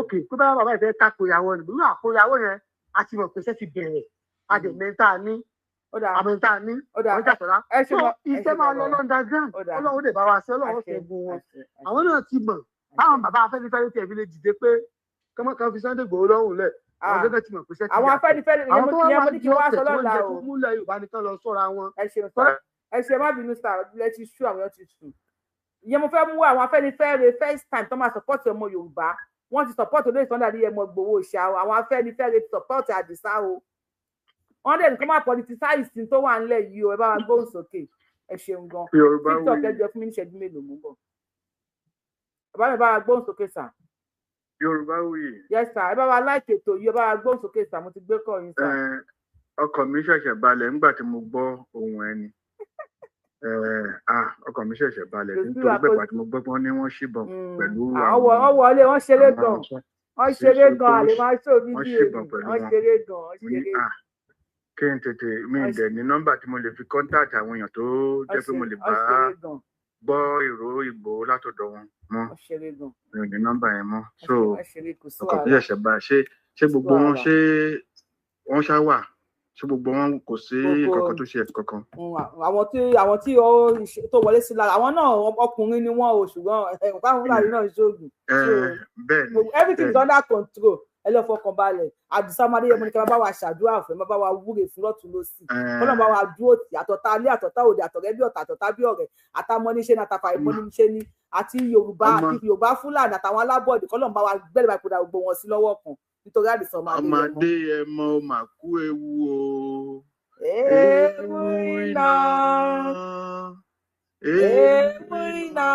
C: ok pé bá bàbá ìfẹ́ takoyàwó ni, irú àkóyàwó yẹn a ti mọ̀ pé iṣẹ́ ti bẹ̀rẹ̀, a dẹ̀ mẹ́ta ní àmọ́ta ní ọjà sọ̀rọ̀. Iṣẹ́ máa lọ underground, Ọlọ́run lè bá wa ṣe, Ọlọ́run ṣe gun wọn. Àwọn náà ti mọ̀ báwọn bàbá Afẹ́nifẹ́re tiẹ̀ fi lè dìde pé kọ́mọ́ kan fi Sunday Igboho lọ́rùn lẹ̀. Àwọn gẹ́gẹ́ ti mọ̀ pé iṣẹ́ ti
A: àwọn Afẹ́nifẹ́re
C: àwọn tó wá ní ọ̀sẹ̀ tí wọ́n jẹ́ tó múlẹ̀ Yorùbá nìkan lọ sọ́ra wọn.
A: Ẹ ṣe má bínú sá, ilẹ̀ ti ṣú, àwọn ti sùn. Ìyẹn mo fẹ́ mú àwọn Afẹ́nifẹ́re first time tó máa support ọmọ Yorùbá. Wọ́n ti support olóyè Sunday Adéyẹmọ Ìgbòho ṣá o. Àwọn Afẹ́nifẹ́re ti support Àdìsá o. Wọ́n dẹ̀ nìkan máa politicize tó wà nílẹ̀ yìí o. Ẹ bá wa gbóhùn sókè. Ẹ ṣeun gan. TikTok ẹ jọ fún mi ní ìṣẹ́jú mélòó mú bọ̀. Bàbá mi bá wa gbóhùn sókè sà.
D: Yorùbá wuyì.
A: Yes sir, ẹ bá wa láìpẹ́ ètò yìí, ẹ bá wa gbóhùn sókè sà, mo ti gbé kọ́ yín sà.
D: Ọkàn mi ṣẹ̀ṣẹ̀ balẹ̀ nígbà tí mo gbọ́ ohùn ẹni. Ọkàn mi ṣẹ̀ṣẹ̀ balẹ̀ nítorí pé pàtó mo gbọ́ pé wọ́n ní wọ́n ṣìbọn pẹ̀lú
A: àwọn ọwọ́ ilé wọn ṣeré gan. Wọ́n ṣeré gan, àlè máa ṣó fídíò wọ́n ṣeré gan, wọ́n ṣeré.
D: Kí n tètè mi dẹ̀ ní nọ́mbà tí mo lè fi kọ́ńtàtì àwọn èèyàn tó jẹ́ pé mo lè bá gbọ́ ìró Ìgbòho látọ̀dọ̀ wọn mọ́. Mi ò ní nọ́mbà yẹn mọ́. So ọkàn mi ṣẹ̀ṣẹ̀ bá ṣe gbogbo wọn ṣé wọ́n ṣá wà, ṣé gbogbo wọn kò sí kankan tó ṣe kankan.
A: Àwọn tí tó wọlé sí lára àwọn náà ọkùnrin ni wọn o, ṣùgbọ́n nǹkan àwọn Fúlàní náà ń ṣoògùn.
D: Bẹ́ẹ̀ ni
A: everything is under control. Ẹ lọ fọkàn balẹ̀. Àdìsá Adéyẹmọ ní kí ẹ bá wa ṣàdúrà fún, ẹ bá wa wúre fún lọ́tún lọ́sì, kọ́nà bá wa dúró tì, àtọ̀tá alẹ́ àtọ̀tá òde àtọ̀rẹ́ bí ọ̀tá àtọ̀tá bí ọ̀rẹ́ àtàmọ́níṣe ní àtàfà ìmọ́níṣe ní àti Yorùbá àti Yorùbá Fúlàní àtàwọn alábọ̀dé, kọ́nà bá wa gbẹ́lẹ̀ bá ìpòdà gbogbo wọn sí lọ́wọ́ kan nítorí Àdìsá
D: Adéyẹmọ. Adéyẹmọ mà kú ewu o.
A: Ewu iná, ewu iná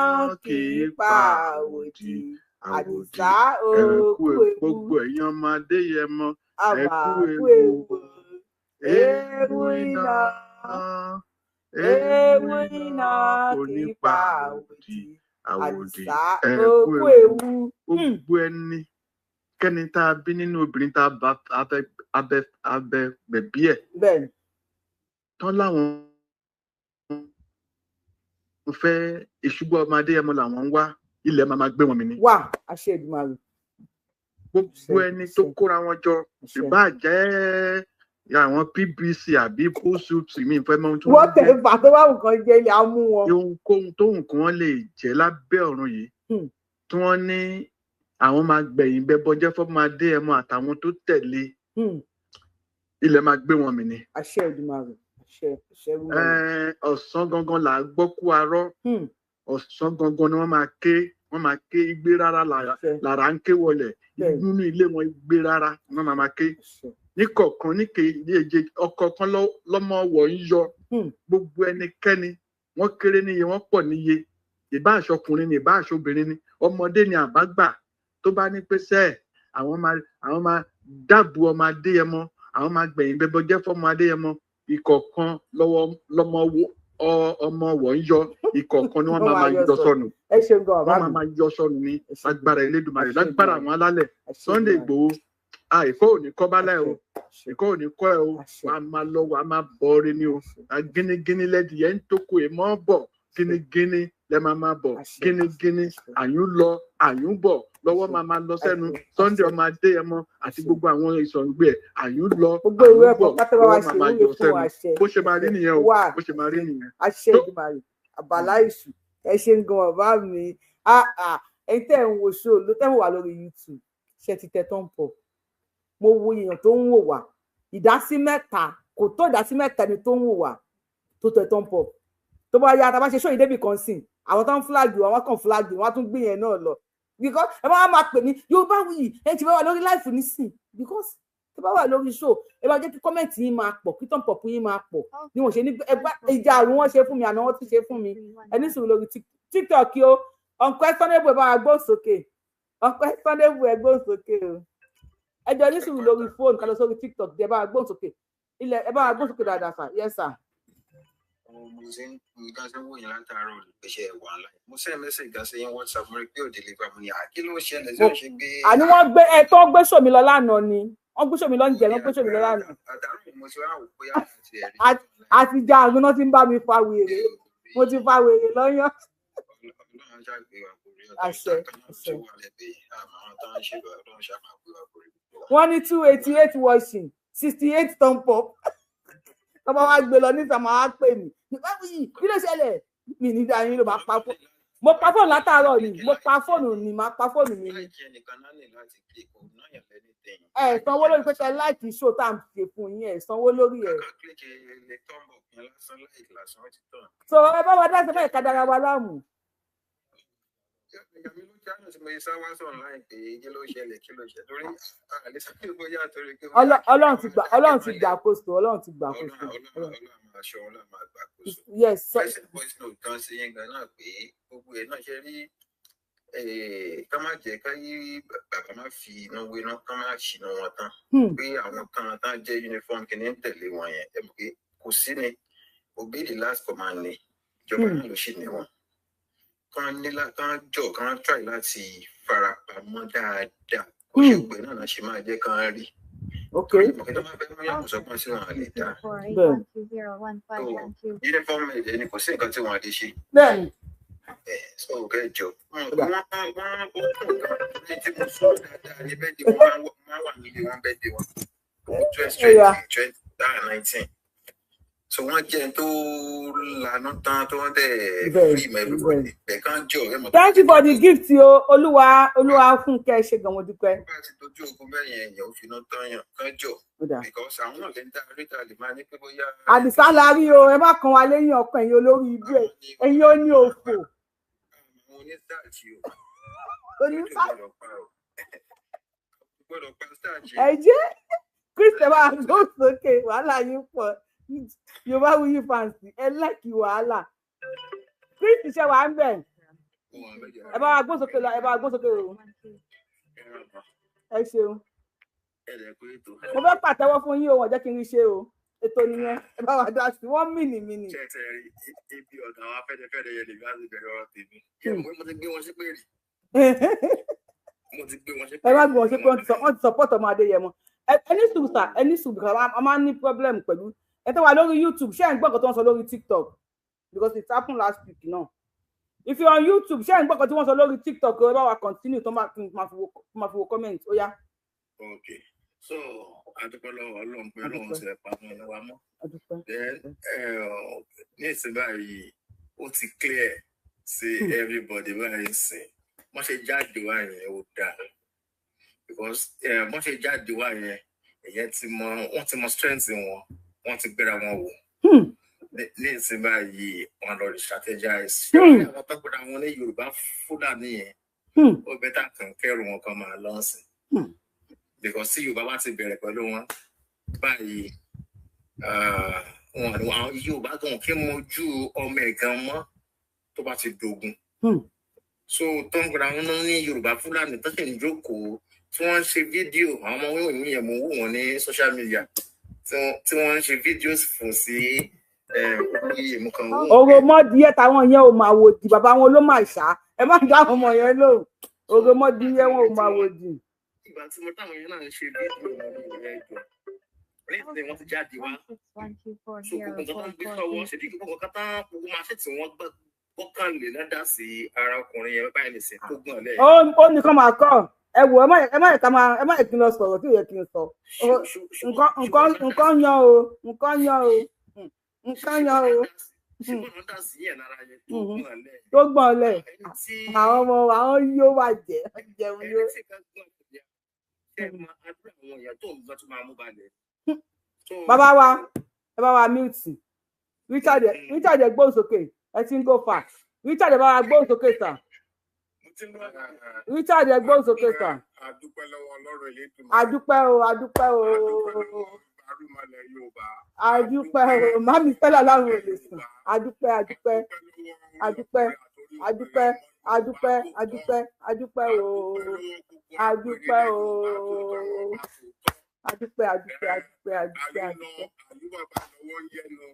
A: kì í pa òdì. Àdìsá òkú ewu,
D: gbogbo ẹ̀yin ọmọ Adéyẹmọ ẹ kú
A: ewu. Ewu iná, ewu iná kì í pa òdì. Àdìsá òkú ewu.
D: Gbogbo ẹni kẹ́ni tá a bí nínú obìnrin tá a bá abẹ gbẹ̀bí ẹ̀ tán láwọn fẹ́ ìṣubú ọmọ Adéyẹmọ làwọn ń wá, ilẹ̀ máa máa gbé wọn mi ni.
A: Wà á ṣe Èdùmàrè.
D: Gbogbo ẹni tó kóra wọn jọ, ìbáà jẹ́ àwọn PBC àbí post mi ìfẹ́ mọ́ ohun tí
A: wọ́n tẹ̀ fà tó bá nǹkan jẹ́ ilẹ̀ á mú wọn.
D: Ohunkóhun tó nǹkan wọn lè jẹ́ lábẹ́ ọ̀run yìí tí wọ́n ní àwọn máa gbẹ̀yìn bẹ́bọjẹ́ fọ́mọ Adéyẹmọ àtàwọn tó tẹ̀lé, ilẹ̀ máa gbé wọn mi ni.
A: Àṣẹ Èdùmàrè. Àṣẹ àṣẹ.
D: Ọ̀sán gangan là á gbọ́ kú arọ́, ọ̀sán gangan ni wọ́n máa ké, wọ́n máa ké igbe rárá lára ń ké wọlẹ̀ nínú ilé wọn, igbe rárá wọ́n máa ké níkọ̀ọ̀kan níkejì ọ̀kọ̀ọ̀kan lọ́mọ wọ̀ ń yọ. Gbogbo ẹnikẹ́ni wọ́n kéré níye wọ́n pọ̀ níye, ìbá aṣọkùnrin ni ìbá aṣọbìnrin ni ọmọdé ni àbágbà tó bá ní pé sẹ́ẹ̀ àwọn máa dáàbò ọmọ Adéyẹmọ, àwọn máa gbẹ̀yìn bẹbọjẹ́ fọmọ Adéyẹmọ, ìkọ̀ọ̀kan lọ́mọ ọmọ wọ̀ ń yọ, ìkọ̀ọ̀kan ni wọ́n máa yọ sọnù, wọ́n máa yọ sọnù ní lágbára Elédùmarè, lágbára àwọn alálẹ̀. Sunday Igboho ìkọ́ ò ní kọ́ bálẹ̀ o, ìkọ́ ò ní kọ́ ẹ o, wà á máa lọ wà á máa bọ̀ ọ́ rí ni o. Gínígíní lẹ́dìyẹ ń tóko ẹ̀ mọ́ bọ̀, gínígíní lẹ́ máa máa bọ̀, gínígíní àyún lọ àyún bọ̀, Lọ́wọ́ máa máa lọ sẹ́nu Sunday ọmọ Adéyẹmọ àti gbogbo àwọn ìsọ̀ǹgbẹ ẹ̀, àyùn lọ
A: gbogbo ìwé
D: àyùn
A: ẹ̀kọ́
D: bọ̀,
A: pátá bá wa
D: lọ́wọ́
A: ṣe
D: máa máa
A: ìwúre
D: yọ
A: fún
D: sẹ́nu.
A: wa àṣẹ.
D: Bó ṣe máa rí nìyẹn o,
A: Wà
D: bó ṣe máa rí nìyẹn.
A: Àṣẹ Èdùmàrè àbàlá ìṣù. Ẹ ṣe ń gan bàbá mi. Ẹ̀yin tẹ́ ẹ̀ ń wo show ló tẹ́ ẹ̀ wà lórí YouTube, ṣe ti tẹ tán pọ̀? Mo wo èèyàn tó ń wò wá, ìdásí mẹ́ta kò tó, ìdásí mẹ́ta ni tó ń wò wá tó tẹ tán pọ̀. Tó bá yá, tá a bá ṣe show yìí débì kan sìn, àwọn tó ń flag wa, wọn kàn flag wọn á tún gbé yẹn náà lọ, because ẹ máa máa pè mí Yorùbáwùyí, ẹ ti bá wà lórí live nísìn, because tó bá wà lórí show, ẹ bá jẹ́ kí comment yín máa pọ̀, kí thumb up yín máa pọ̀ ni wọ́n ṣe ní. Ẹ bá ìjà àrùn wọn ṣe fún mi àná, wọ́n tún ṣe fún mi. Ẹ ní sùúrù lórí TikTok o. Unquestionable, ẹ bá wa gbóhùn sókè. Unquestionable, ẹ gbóhùn sókè o. Ẹ jọ ní sùúrù lórí fóònù, ká lọ sórí TikTok. Ẹ bá wa gbóhùn sókè ilẹ̀, ẹ bá wa gbóhùn sókè dáadáa sà. Yes sir.
E: Mo ṣe ń nǹkan ṣe ń wò yín látàárọ̀ ìpèsè ẹ̀wà ńlá. Mo send message gan sí yín WhatsApp, mo rí pé ò deliver. Mo ní kí ló ṣẹlẹ̀ sí ò ṣe gbé.
A: Àní wọ́n gbé ẹ tó gbé sòmí lọ lánàá ni wọ́n gbé sòmí lọ ń jẹ, wọ́n gbé sòmí lọ lánàá.
E: Àtàárọ̀ mo ti wá wò pé àti ẹ̀rí.
A: Àti já àrùn náà ti ń bá mi fa wèrè, mo ti fa wèrè lọ́yàn.
E: Ọlọ́run ṣàgbé wa borí.
A: Àṣẹ,
E: ọ̀tọ̀
A: àṣẹ.
E: tó wà lẹ́bẹ̀ẹ́ àmọ́ àwọn tó ń ṣe bá Ọlọ́run ṣàmà gbé wa borí.
A: Wọ́n ní 288 watching, 68 thumb up. Tọ́ba wa gbé lọ níta, máa wá pè mí báwo yìí, kí ló ṣẹlẹ̀? Mi ní dáa yín ló máa pa fóònù. Mo pa fóònù látàárọ̀ ni mo pa fóònù ni, máa pa fóònù mi ni.
E: Like ẹnìkan náà ní láti click kò náà yàn lẹ́ni tẹ̀yìn.
A: Ẹ sanwó lórí pé ṣe like show tá à ń ṣe fún yín, ẹ sanwó lórí ẹ.
E: Kàkà click lè thumb up yẹn lásán, like lásán, ó ti tàn.
A: So ẹ bá wa dá sí fẹ́ ká dára wa láàmú.
E: Ìyá mi ló jáde tí mo ṣe wá sọ̀rọ̀ láì pé kí ló ṣẹlẹ̀, kí ló ṣẹlẹ̀, torí àlè sọ pé bóyá torí pé.
A: Ọlọ́run ti gbà, Ọlọ́run ti gbà àkóso, Ọlọ́run ti gbà àkóso.
E: Ọlọ́run máa ṣọ́, Ọlọ́run máa gbà àkóso.
A: Yes so,
E: Voice voice note kan sí yín gan náà pé gbogbo ẹ̀ náà ṣe rí, ká má jẹ́ ká yí bàbá má fi iná wéná, ká má ṣìnà wọn tán, pé àwọn kan tán jẹ́ uniform kìíní ń tẹ̀lé wọn yẹn, ẹ mọ̀ pé kò sí ni obey the last command ni ìjọba náà ló ṣì ní wọn kán ní kán jọ kán try láti farapamọ́ dáadáa, kó ṣe pé náà ṣe máa jẹ́ kán rí, torí mọ̀ pé tó bá fẹ́ mú yàgò sọ́gbọ́n sí wọn lè dá so uniform ẹ̀jẹ̀ ni, kò sí nǹkan tí wọ́n lè ṣe. So kẹjọ wọn wọn wọn ó kún nǹkan ní tí mo sọ dáadáa ní bẹ́ẹ̀ di wọn máa wà nílé wọn bẹ́ẹ̀ di wọn òun 20 20 19, so wọ́n jẹ́ ẹni tó lanú tán tó ń dẹ̀ free my everybody bẹ́ẹ̀ kán jọ ẹ mọ̀.
A: Thank you for the gift o. Olúwa, Olúwa fúnkẹ́, ṣe gan, mo dúpẹ́.
E: Bá a ti dojú ogun bẹ́ẹ̀ yẹn, èèyàn ò fi iná tán yàn, kán jọ, because àwọn náà lè ń dá ríta lè máa ní pé bóyá.
A: Àdìsá la rí o, ẹ má kan wa lẹ́yìn ọkàn ẹ̀yin olórí ibú ẹ̀, ẹ̀yin ó ní òfò.
E: Àwọn onísáàjì o.
A: Onísáàjì.
E: Gbọ́dọ̀ pa starch.
A: Ẹ jẹ́ Kristi bá a gbó sókè, wàhálà yín pọ̀. Yorùbáwùyí fans, ẹ like wàhálà. Kristi ṣe wà ń bẹ̀, ẹ bá wa gbó sókè lọ, ẹ bá wa gbó sókè o. Ẹ ṣeun, mo fẹ́ pàtẹ́wọ́ fún yín o, wọ́n jẹ́ kí n rí ṣe o. Ètò nìyẹn, ẹ bá wa dá sí wọ́n mìnìmìnì.
F: Ṣe ṣe rí ibi ọ̀dọ̀ àwọn Afẹ́nifẹ́re yẹn lèmi á ti bẹ̀rẹ̀ ọ̀rọ̀ tèmi. Mo ti gbé wọn ṣépè rí. Mo ti gbé wọn ṣépè.
A: Ẹ má gbé wọn ṣépè, wọ́n ti support ọmọ Adéyẹmọ. Ẹ ní sùúrù sà, ẹ ní sùúrù, because a máa ń ní problem pẹ̀lú ẹ tó wà lórí YouTube. Ṣé ẹ̀ ń gbọ́ nǹkan tó ń sọ lórí TikTok? Because it happened last week náà. If you're on YouTube, ṣé ẹ̀ ń gbọ́ nǹkan tí wọ́n sọ lórí TikTok? Ẹ bá wa continue tó máa fi wo comment, ó yá.
F: Ok, so adúpẹ́ lọ́wọ́ Ọlọ́run pé Ọlọ́run ti rẹ̀ pamọ́ ẹni wa mọ́. Then ní ìsìn báyìí, ó ti clear sí everybody báyìí sìn. Wọ́n ṣe jáde wá yẹn, ó dáa, because wọ́n ṣe jáde wá yẹn, èyàn ti mọ, wọ́n ti mọ strength wọn, wọ́n ti gbéra wọn wò. Ní ìsìn báyìí, wọ́n lọ rí strategize. Ṣé àwọn tó gbéra wọn ní Yorùbá Fúlàní yẹn, ó better kàn kẹrù wọn kan máa lọ sí, because tí Yorùbá bá ti bẹ̀rẹ̀ pẹ̀lú wọn báyìí, wọn àwọn Yorùbá gan kí mojú ọmọ ẹ̀ gan mọ́ tó bá ti dogun. So tó ń gbéra wọn ní Yorùbá Fúlàní, tó sì ń jókòó tí wọ́n ń ṣe fídíò, àwọn ọmọ wíwọ̀n yẹn, mo wò wọ́n ní social media tí wọ́n ń ṣe fídíò fún sí orí èmú kan.
A: Òròmọdìyẹ táwọn yẹn ò máa wò di bàbá wọn ló máa ṣá, ẹ má dá àwọn ọmọ yẹn lóhùn, òròmọdìyẹ wọn ò máa wò di.
F: Ìgbà tí mo táwọn yẹn náà ń ṣe fídíò wọn ní ìrẹ́ ìjọ lẹ́yìn tí wọ́n ti jáde wá, so gbogbo nǹkan tó ń gbé sọ́wọ́ ṣe bí gbogbo nǹkan tán, gbogbo máa ṣe tí wọ́n Ó kàn lè ná dá sí ara ọkùnrin yẹn báyìí nìsín kó gbọ̀n lẹ̀.
A: Ó nìkan máa kọ́ ẹ wò, ẹ má yẹ ká máa, ẹ má yẹ kí n lọ sọ̀rọ̀ tí ò yẹ kí n sọ. Nǹkan yan o, nǹkan yan o, nǹkan yan o. Tó gbọ̀n lẹ̀, àwọn ọmọ àwọn yóò wà jẹ́ jẹun yóò. Bàbá wa, ẹ bá wa mute Richard. Richard, ẹ gbóhùn sókè, ẹ ti ń go far. Richard, ẹ bá wa gbóhùn sókè sà. Richard, ẹ gbóhùn sókè sà.
G: Adúpẹ́ lọ́wọ́ Ọlọ́run Elédùmarè.
A: Adúpẹ́ o, adúpẹ́ o.
G: Adúpẹ́ lọ́wọ́ arúmọlẹ̀ Yorùbá.
A: Adúpẹ́ o, mami Stella láwọn ò lè sùn. Adúpẹ́, adúpẹ́, adúpẹ́, adúpẹ́, adúpẹ́, adúpẹ́, adúpẹ́ o, adúpẹ́ o, adúpẹ́, adúpẹ́, adúpẹ́, adúpẹ́, adúpẹ́.
G: Àlúbàbà lọ́wọ́ ń yẹnu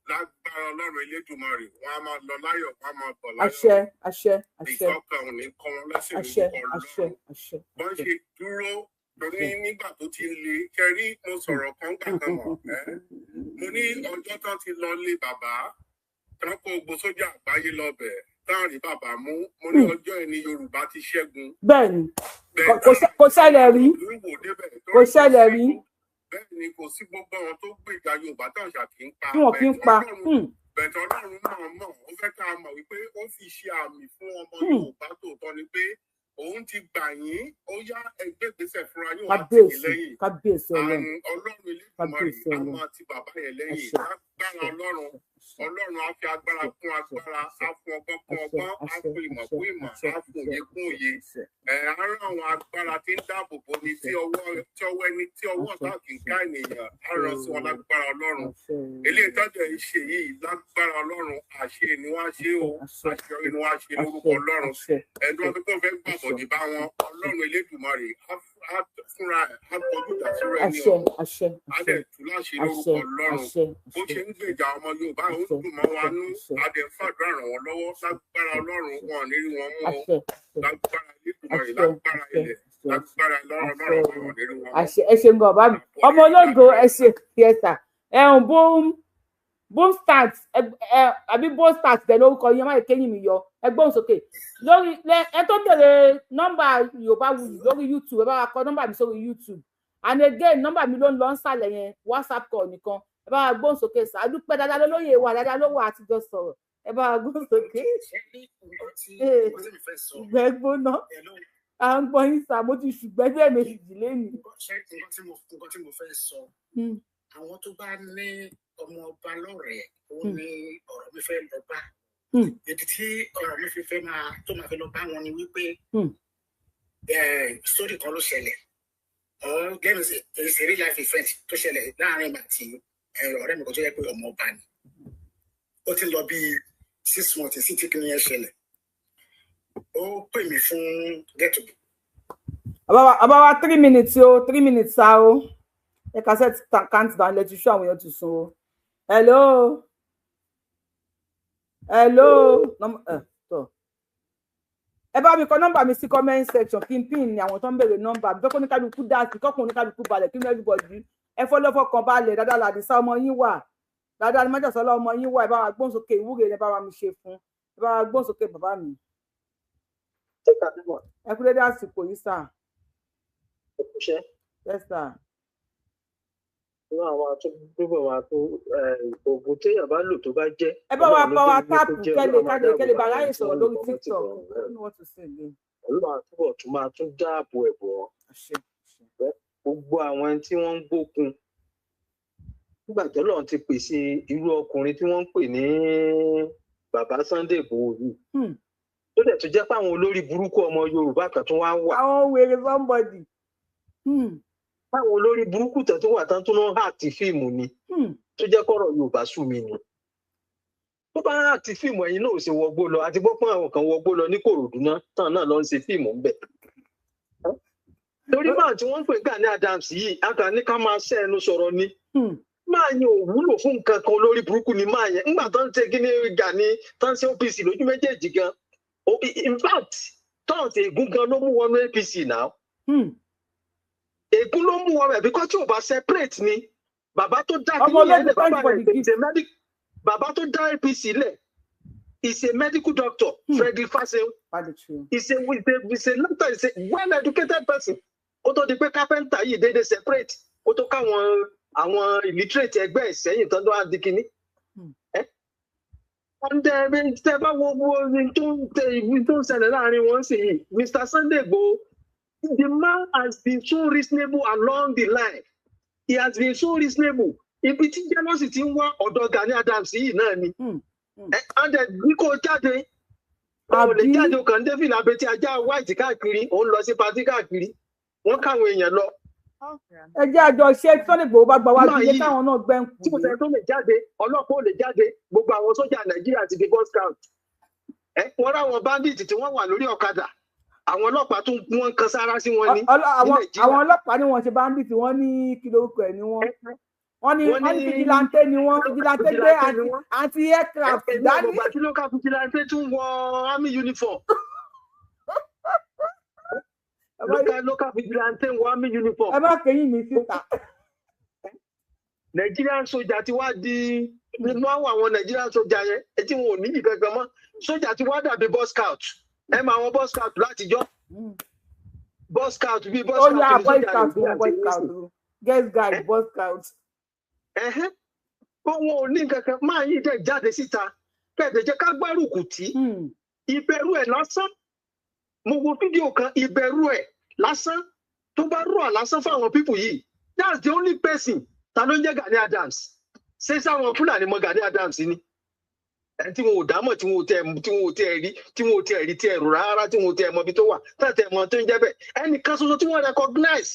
G: lágbára Ọlọ́run Elédùmarè, wọn á máa lọ láyọ̀, wọn á máa bọ̀ láyọ̀.
A: Àṣẹ, àṣẹ, àṣẹ.
G: Ìkọkàn ò ní kọ́ wọn lẹ́sìn
A: Àṣẹ,
G: lórúkọ
A: àṣẹ,
G: Ọlọ́run.
A: Àṣẹ.
G: Bọ́n ṣe dúró torí nígbà tó ti le kẹrí, mo sọ̀rọ̀ kan gbà kan mọ̀ ẹ́, mo ní ọjọ́ tán ti lọ lé bàbá tán kó gbogbo sójà àgbáyé lọ bẹ̀ tán rí bàbá mú, mo ní ọjọ́ ẹni Yorùbá ti ṣẹ́gun.
A: Bẹ́ẹ̀ni, kò ṣẹlẹ̀ rí, kò ṣẹlẹ̀ rí.
G: Bẹ́ẹ̀ ni, kò sí gbogbo àwọn tó gbèjà Yorùbá tán ṣàkí ń pa
A: tí wọn kì í pa.
G: Bẹ̀tẹ̀ Ọlọ́run náà mọ̀, ó fẹ́ ká mọ̀ wípé ó fi ṣe àmì fún ọmọ Yorùbá tòótọ́ ni pé òun ti gbà yín, ó yá, ẹgbẹ́ ìgbésẹ̀ fúnra yóò wá tì yín lẹ́yìn.
A: Kábíyèsí Ọlọ́run.
G: Ọlọ́run Elédùmarè á máa ti bàbá yẹn lẹ́yìn lágbára Ọlọ́run. Ọlọ́run á fi agbára kún agbára, á fún ọgbọ́n kún ọgbọ́n, á fún ìmọ̀ kún ìmọ̀, á fún òye kún òye. Ẹ̀ á rán àwọn agbára tí ń dáàbò bo ni, tí ọwọ́ ẹni tí ọwọ́ ọ̀tá kì í ká ènìyàn, á rán sí wọn lágbára Ọlọ́run. Eléyìí tọ́jú ẹ̀ ń ṣe yìí, lágbára Ọlọ́run, àṣe ni wọ́n á ṣe o, àṣeyọrí ni wọ́n á ṣe lórúkọ Ọlọ́run. Ẹni tó fẹ́ gbàbọ̀dì bá wọn, Ọlọ́run Elédùmarè á fúnra ẹ̀ á kọjú ìjà sí rẹ̀ ní ọ̀hún, á dẹ̀ tú láṣẹ lórúkọ Ọlọ́run. Bó ṣe ń gbèjà ọmọ Yorùbá, ó dùn mọ́ wa nú, á dẹ̀ ń fàdúrà ràn wọ́n lọ́wọ́ lágbára Ọlọ́run. Wọn ò ní rí wọn mú o, lágbára Elédùmarè, lágbára ilẹ̀, lágbára Ọlọ́run, wọn ò ní rí wọn mú.
A: Àṣẹ, ẹ ṣeun gan, bàbá mi ọmọ ológo, ẹ ṣe theatre ẹhùn boom boom start ẹ àbí boom start tẹ lórúkọ yẹn, má yẹ kéyìn mi yọ. Ẹ gbóhùn sókè lórí ẹ tó bèrè nọ́mbà Yorùbáwùyí lórí YouTube. Ẹ bá wa kọ nọ́mbà mi sórí YouTube, and again nọ́mbà mi ló ń lọ nsàlẹ̀ yẹn, WhatsApp call nìkan. Ẹ bá wa gbóhùn sókè sá. Adúpẹ́ dáadáa lólóyè wa, dáadáa ló wà, àtijọ́ sọ̀rọ̀. Ẹ bá wa gbóhùn sókè. Ìgbẹ́ gbóná, à ń gbọ́ yín sá, mo ti ṣùgbẹ́ bí ẹ̀mejì lẹ́nu.
H: Nǹkan tí mo fẹ́ sọ, àwọn tó bá ní ọmọ ọba lọ́rẹ̀ẹ́, ó ní ọ̀rọ̀ mi fẹ́ lọ bá. Ìdí tí ọ̀rọ̀ mi fi fẹ́ máa tó máa fẹ́ lọ bá wọn ni wípé sórí kan ló ṣẹlẹ̀, or let me say it's a real life event tó ṣẹlẹ̀ láàrin mi àti ọ̀rẹ́ mi kan tó yẹ pé ọmọ ọba ni. Ó ti lọ bíi 6 months sí tí kìíní yẹn ṣẹlẹ̀, ó pè mí fún get to.
A: Àbáwá 3 minutes o, 3 minutes sa o. Ẹ kà set count down, lẹ ti ṣú àwọn èèyàn ti sùn o. Hello, hello. Ẹ bá mi kọ nọ́mbà mi sí comment section kí n pin ní àwọn tó ń béèrè nọ́mbà mi. Fẹ́ kó ní kálukú dá sí kọkùnrin ní kálukú balẹ̀, kí ní everybody ẹ fọlọ́fọ́ kan balẹ̀ dáadáa. Làdìsá ọmọ yín wà dáadáa ní májàsọ́lá ọmọ yín wà. Ẹ bá wa gbóhùn sókè, ìwúre ẹ bá wa mi ṣe fún, ẹ bá wa gbóhùn sókè bàbá mi. Ẹ kú dédé àsìkò yìí sà. Yes sir.
I: Inú àwọn àtúbọ̀ máa tó oògùn téèyàn bá lò tó bá jẹ́.
A: Ẹ bá wa bá wa táàpù kẹ́lẹ̀ kẹ́lẹ̀ kẹ́lẹ̀ bá ráyè sọ̀rọ̀ lórí TikTok.
I: Ọlọ́run àtúbọ̀ tún máa tún dáàbò ẹ̀bùn wọn. Gbogbo àwọn ẹni tí wọ́n ń gbógun nígbà tó lọ́run ti pèsè irú ọkùnrin tí wọ́n ń pè ní bàbá Sunday Igboho yìí, tó dẹ̀ tún jẹ́ pé àwọn olórí burúkú ọmọ Yorùbá kan tún wá wà.
A: Àwọn wèrè somebody.
I: Báwo olórí burúkú tẹ̀ tó wà tán tó náà àti fíìmù ni, tó jẹ́ kọ́rọ̀ Yorùbá sú mi ni. Tó bá àti fíìmù, ẹ̀yin náà ò ṣe wọgbó lọ, àti gbọ́ pọ́n àwọn kan wọgbó lọ ní Kòròdú náà tán náà lọ ń ṣe fíìmù ńbẹ̀. Torí máa tí wọ́n ń pè Gani Adams yìí, àgbà ní ká máa ṣẹ́ ẹnu sọ̀rọ̀ ni. Máa yẹn ò wúlò fún nǹkan kan, olórí burúkú ni máa yẹn. Ńgbà tó ń ṣe kí ni Gani tó ń ṣe OPC lójú méjèèjì gan. In fact, tọ́ọ̀tì ègún gan ló mú wọnú APC náà. Ègún ló mú wọn rẹ because tí ò bá separate ni bàbá tó dá kí ní ẹlẹ, bàbá rẹ tètè medic, bàbá tó dá APC lẹ̀. Is a medical doctor, Frederick Faseun. Is a is a doctor, is a well educated person. Kó tó di pé carpenter yìí dédé separate, kó tó káwọn àwọn illiterate ẹgbẹ́ ìsẹ́yìn tán tó wá di kinní. Tẹ bá wo tó ń ṣẹlẹ̀ láàrin wọn sì yìí, Mr. Sunday Igboho, the man has been so reasonable along the line. He has been so reasonable. Ibi tí jealousy ti ń wá ọ̀dọ̀ Gani Adams yìí náà ni. And bí kò jáde, o lè jáde, o kàn ń dé fìlà abetí ajá white káàkiri, o ń lọ sí patí káàkiri, wọ́n káwọn èèyàn lọ.
A: Ẹ jẹ́ àjọ ṣe Sunday Igboho bá gba wájú ilé káwọn náà gbẹ́ ń kú.
I: Tí kò sẹ́ni tó lè jáde, ọlọ́pàá ò lè jáde, gbogbo àwọn sójà Nàìjíríà ti di boy scout. Wọ́n ráwọn bandit tí wọ́n wà lórí ọ̀kadà, àwọn ọlọ́pàá tún wọ́n kan sára sí wọn ní Nàìjíríà.
A: Àwọn ọlọ́pàá ni wọ́n ṣe bandit, wọ́n ní kí lórúkọ ẹ̀ ni wọ́n. Wọ́n ní fìjìláńtẹ́ ni wọ́n, fìjìláńtẹ́ gbé anti aircraft dání.
I: Ìgbà tí local fìjìláńtẹ́ tún wọ army uniform. Local fìjìláńtẹ́ wọ army uniform.
A: Ẹ má kéyìn mi síta.
I: Nigerian soldier ti wá di nínú àwọn Nigerian soldier yẹn etí wọn ò ní ìkankan mọ́. Soldier ti wá dàbí boy scout. Ẹ máa wọn boy scout látijọ́. Boy scout bíi boy scout.
A: Ó yá boy scout, boy scout. Girls guide, boy scout.
I: Wọn ò ní kankan máa yí dẹ jáde síta kẹ̀dẹ̀ jẹ́ ká gbárùkù tí ìbẹ̀rù ẹ̀ lásán. Mo wo fídíò kan, ìbẹ̀rù ẹ̀ lásán tó bá rọ̀ lásán fáwọn pípù yìí, that's the only person. Ta ló ń jẹ́ Gani Adams? Ṣé sáwọn Fúlàní mọ Gani Adams ni? Ẹni tí wọn ò dámọ̀, tí wọn ò tẹ̀ rí, tí wọn ò tẹ̀ rí tí ẹ̀ rò rárá, tí wọn ò tẹ̀ mọ ibi tó wà, tẹ̀ mọ tó ń jẹ́ bẹ́ẹ̀. Ẹnìkan ṣoṣo tí wọ́n recognize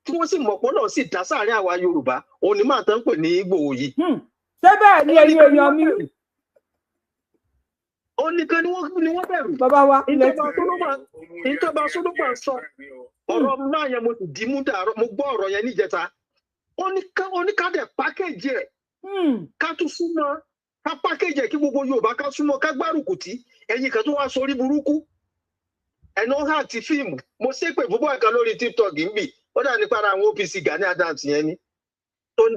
I: tí wọ́n sì mọ̀ pé Ọlọ́run sì dá sáàrin àwa Yorùbá, òun ni máa tán pè ní Ìgbòho yìí.
A: Ṣé bẹ́ẹ̀ ni ẹ̀yin èèyàn mi?
I: Ó nìkan ni wọ́n bẹ̀rù.
A: Bàbá wa
I: ìjọba Solomon sọ ọ̀rọ̀ náà yẹn, mo sì dì í mú dàárọ̀, mo gbọ́ ọ̀rọ̀ yẹn níjẹta. Ó ní ká dẹ̀ pákéjì ẹ̀, ká tún súnmọ́, ká pákéjì ẹ̀ kí gbogbo Yorùbá ká súnmọ́, ká gbárùkù tí ẹ̀yin kan tó wá sórí burúkú. Ẹ̀nà ọ̀hán àti fíìmù, mo ṣépè fún bọ́ọ̀ kan lórí TikTok ń bì. Ó dà nípa ara àwọn OPC Gani Adams yẹn ni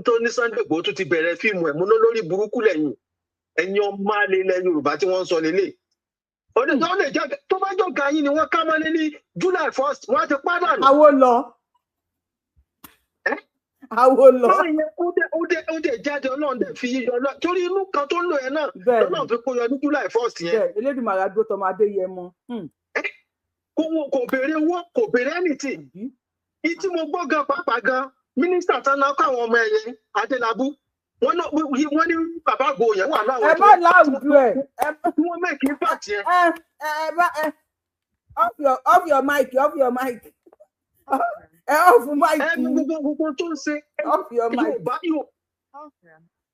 I: tó ní Sunday Igboho tún ti bẹ̀rẹ̀ fíìmù ẹ̀ múná lórí burúkú lẹ́yìn ẹ̀yin ọmọ àlè ilẹ̀ Yorùbá tí wọ́n ń sọ lélẹ̀. Ó lè jẹ́ tó bá jọ ga yín ni wọ́n ká mọ́lé ní July 1st, wọ́n á ti pàdánù.
A: Àwo lọ. Àwo lọ.
I: Ó dẹ̀ jáde, Ọlọ́run dẹ̀ fi yíyọ lọ torí inú kan tó ń lò yẹn náà Ọlọ́run fi kó yọ ní July 1st yẹn.
A: Elédùmarè adó tọmọ Adéyẹmọ.
I: Kò béèrè owó, kò béèrè anything. Ìtí mo gbọ́ gan pàápàá gan, mínísítà tán náà kọ́ àwọn ọmọ ẹ̀yẹ Adélábù, wọ́n ní bàbá Ìgbòho yẹn wà láwọn.
A: Ẹ má láwùjọ ẹ.
I: Wọ́n mẹ́kì ń bàtì ẹ.
A: Ẹ bá ẹ off your mic, off your mic. Ẹ off mic.
I: Ẹ gbogbo tó ń ṣe.
A: Off your mic.
I: Yorùbá yóò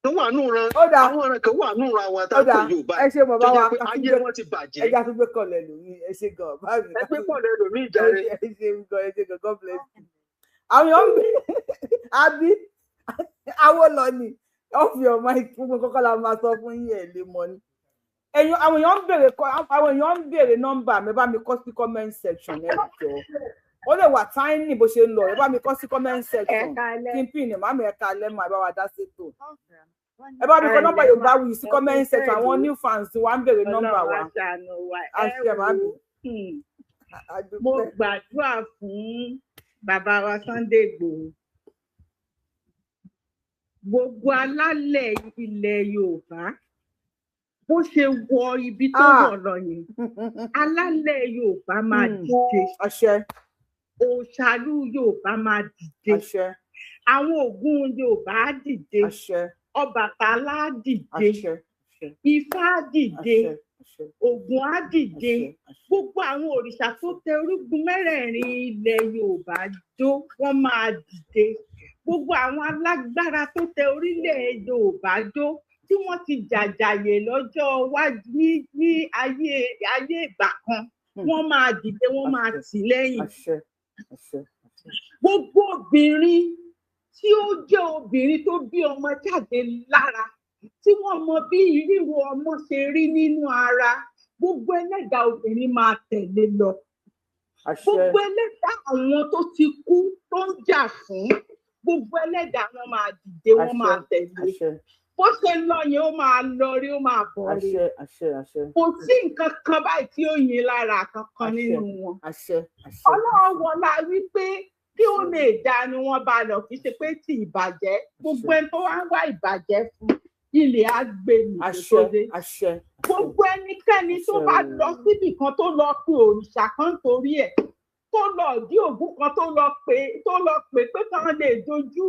I: tó wà nù ran àwọn ọ̀ràn kan wà nù ran àwọn àtàkùn Yorùbá tó jẹ́ pé ayé wọn ti bàjẹ́.
A: Ẹ já tó gbé kọ̀lẹ̀ lómi, ẹ ṣe gan bá mi.
I: Ẹ gbé kọ̀lẹ̀ lómi ìjàre.
A: Ẹ ṣe gan, ẹ ṣe gan, God bless you. Àwọn èèyàn ń gbé àbí àwọ̀ lọ ni off your mic, gbogbo kọ́kọ́ la máa sọ fún yín, ẹ̀ lè mọ̀ ni. Àwọn èèyàn ń béèrè, àwọn èèyàn ń béèrè nọ́mbà mi, bá mi kọ sí comment section ẹ jọ̀ọ́. Ó lè wà tiny bó ṣe ń lọ, ẹ bá mi kọ sí comment section kí n pin ní màmí ẹ̀ka lẹ́mọ̀ ẹ bá wa dá sétò. Ẹ bá mi kọ nọ́mbà Yorùbá Wuyì sí comment section, àwọn new fans wa ń béèrè nọ́mbà wa. Àṣẹ màmí.
J: Mo gbàdúrà fún bàbá wa Sunday Igboho, gbogbo alálẹ̀ ilẹ̀ Yorùbá bó ṣe wọ ibi tó wọ̀ lọ yẹn, alálẹ̀ Yorùbá máa dìde, òṣàlù Yorùbá máa dìde, àwọn Ògún Yorùbá á dìde, Ọbàtálá á dìde, Ifá á dìde, Ògún á dìde, gbogbo àwọn òrìṣà tó tẹ orúgun mẹ́rẹ̀ẹ̀rin ilẹ̀ Yorùbá jó, wọ́n máa dìde. Gbogbo àwọn alágbára tó tẹ orílẹ̀ Yorùbá jó tí wọ́n ti jàjàyè lọ́jọ́ iwájú ní ayé ìgbà kan, wọ́n máa dìde, wọ́n máa tì lẹ́yìn. Gbogbo obìnrin tí ó jẹ́ obìnrin tó bí ọmọ jáde lára, tí wọ́n mọ bí ríro ọmọ ṣe rí nínú ara, gbogbo ẹlẹ́dàá obìnrin máa tẹ̀lé lọ. Gbogbo ẹlẹ́dàá àwọn tó ti kú tó ń jà fún, gbogbo ẹlẹ́dàá wọn máa dìde, wọ́n máa tẹ̀lé. Bó ṣe ń lọ yẹn, ó máa lọ rí, ó máa bọ̀ rí.
A: Àṣẹ, àṣẹ, àṣẹ.
J: Kò sí nǹkan kan báyìí tí ó yin lára kankan nínú wọn.
A: Àṣẹ, àṣẹ.
J: Ọlọ́run wọlá wípé kí ó lè dá ni wọ́n bá lọ, kì í ṣe pé tí ìbàjẹ́. Gbogbo ẹni tó wá ń wá ìbàjẹ́ fún, ilẹ̀ á gbé mi tó
A: Àṣẹ.
J: dé.
A: Àṣẹ.
J: Gbogbo ẹnikẹ́ni tó bá lọ síbì kan, tó lọ pe òrìṣà kan torí ẹ̀, tó lọ dí ògún kan, tó lọ pé pé kán lè dojú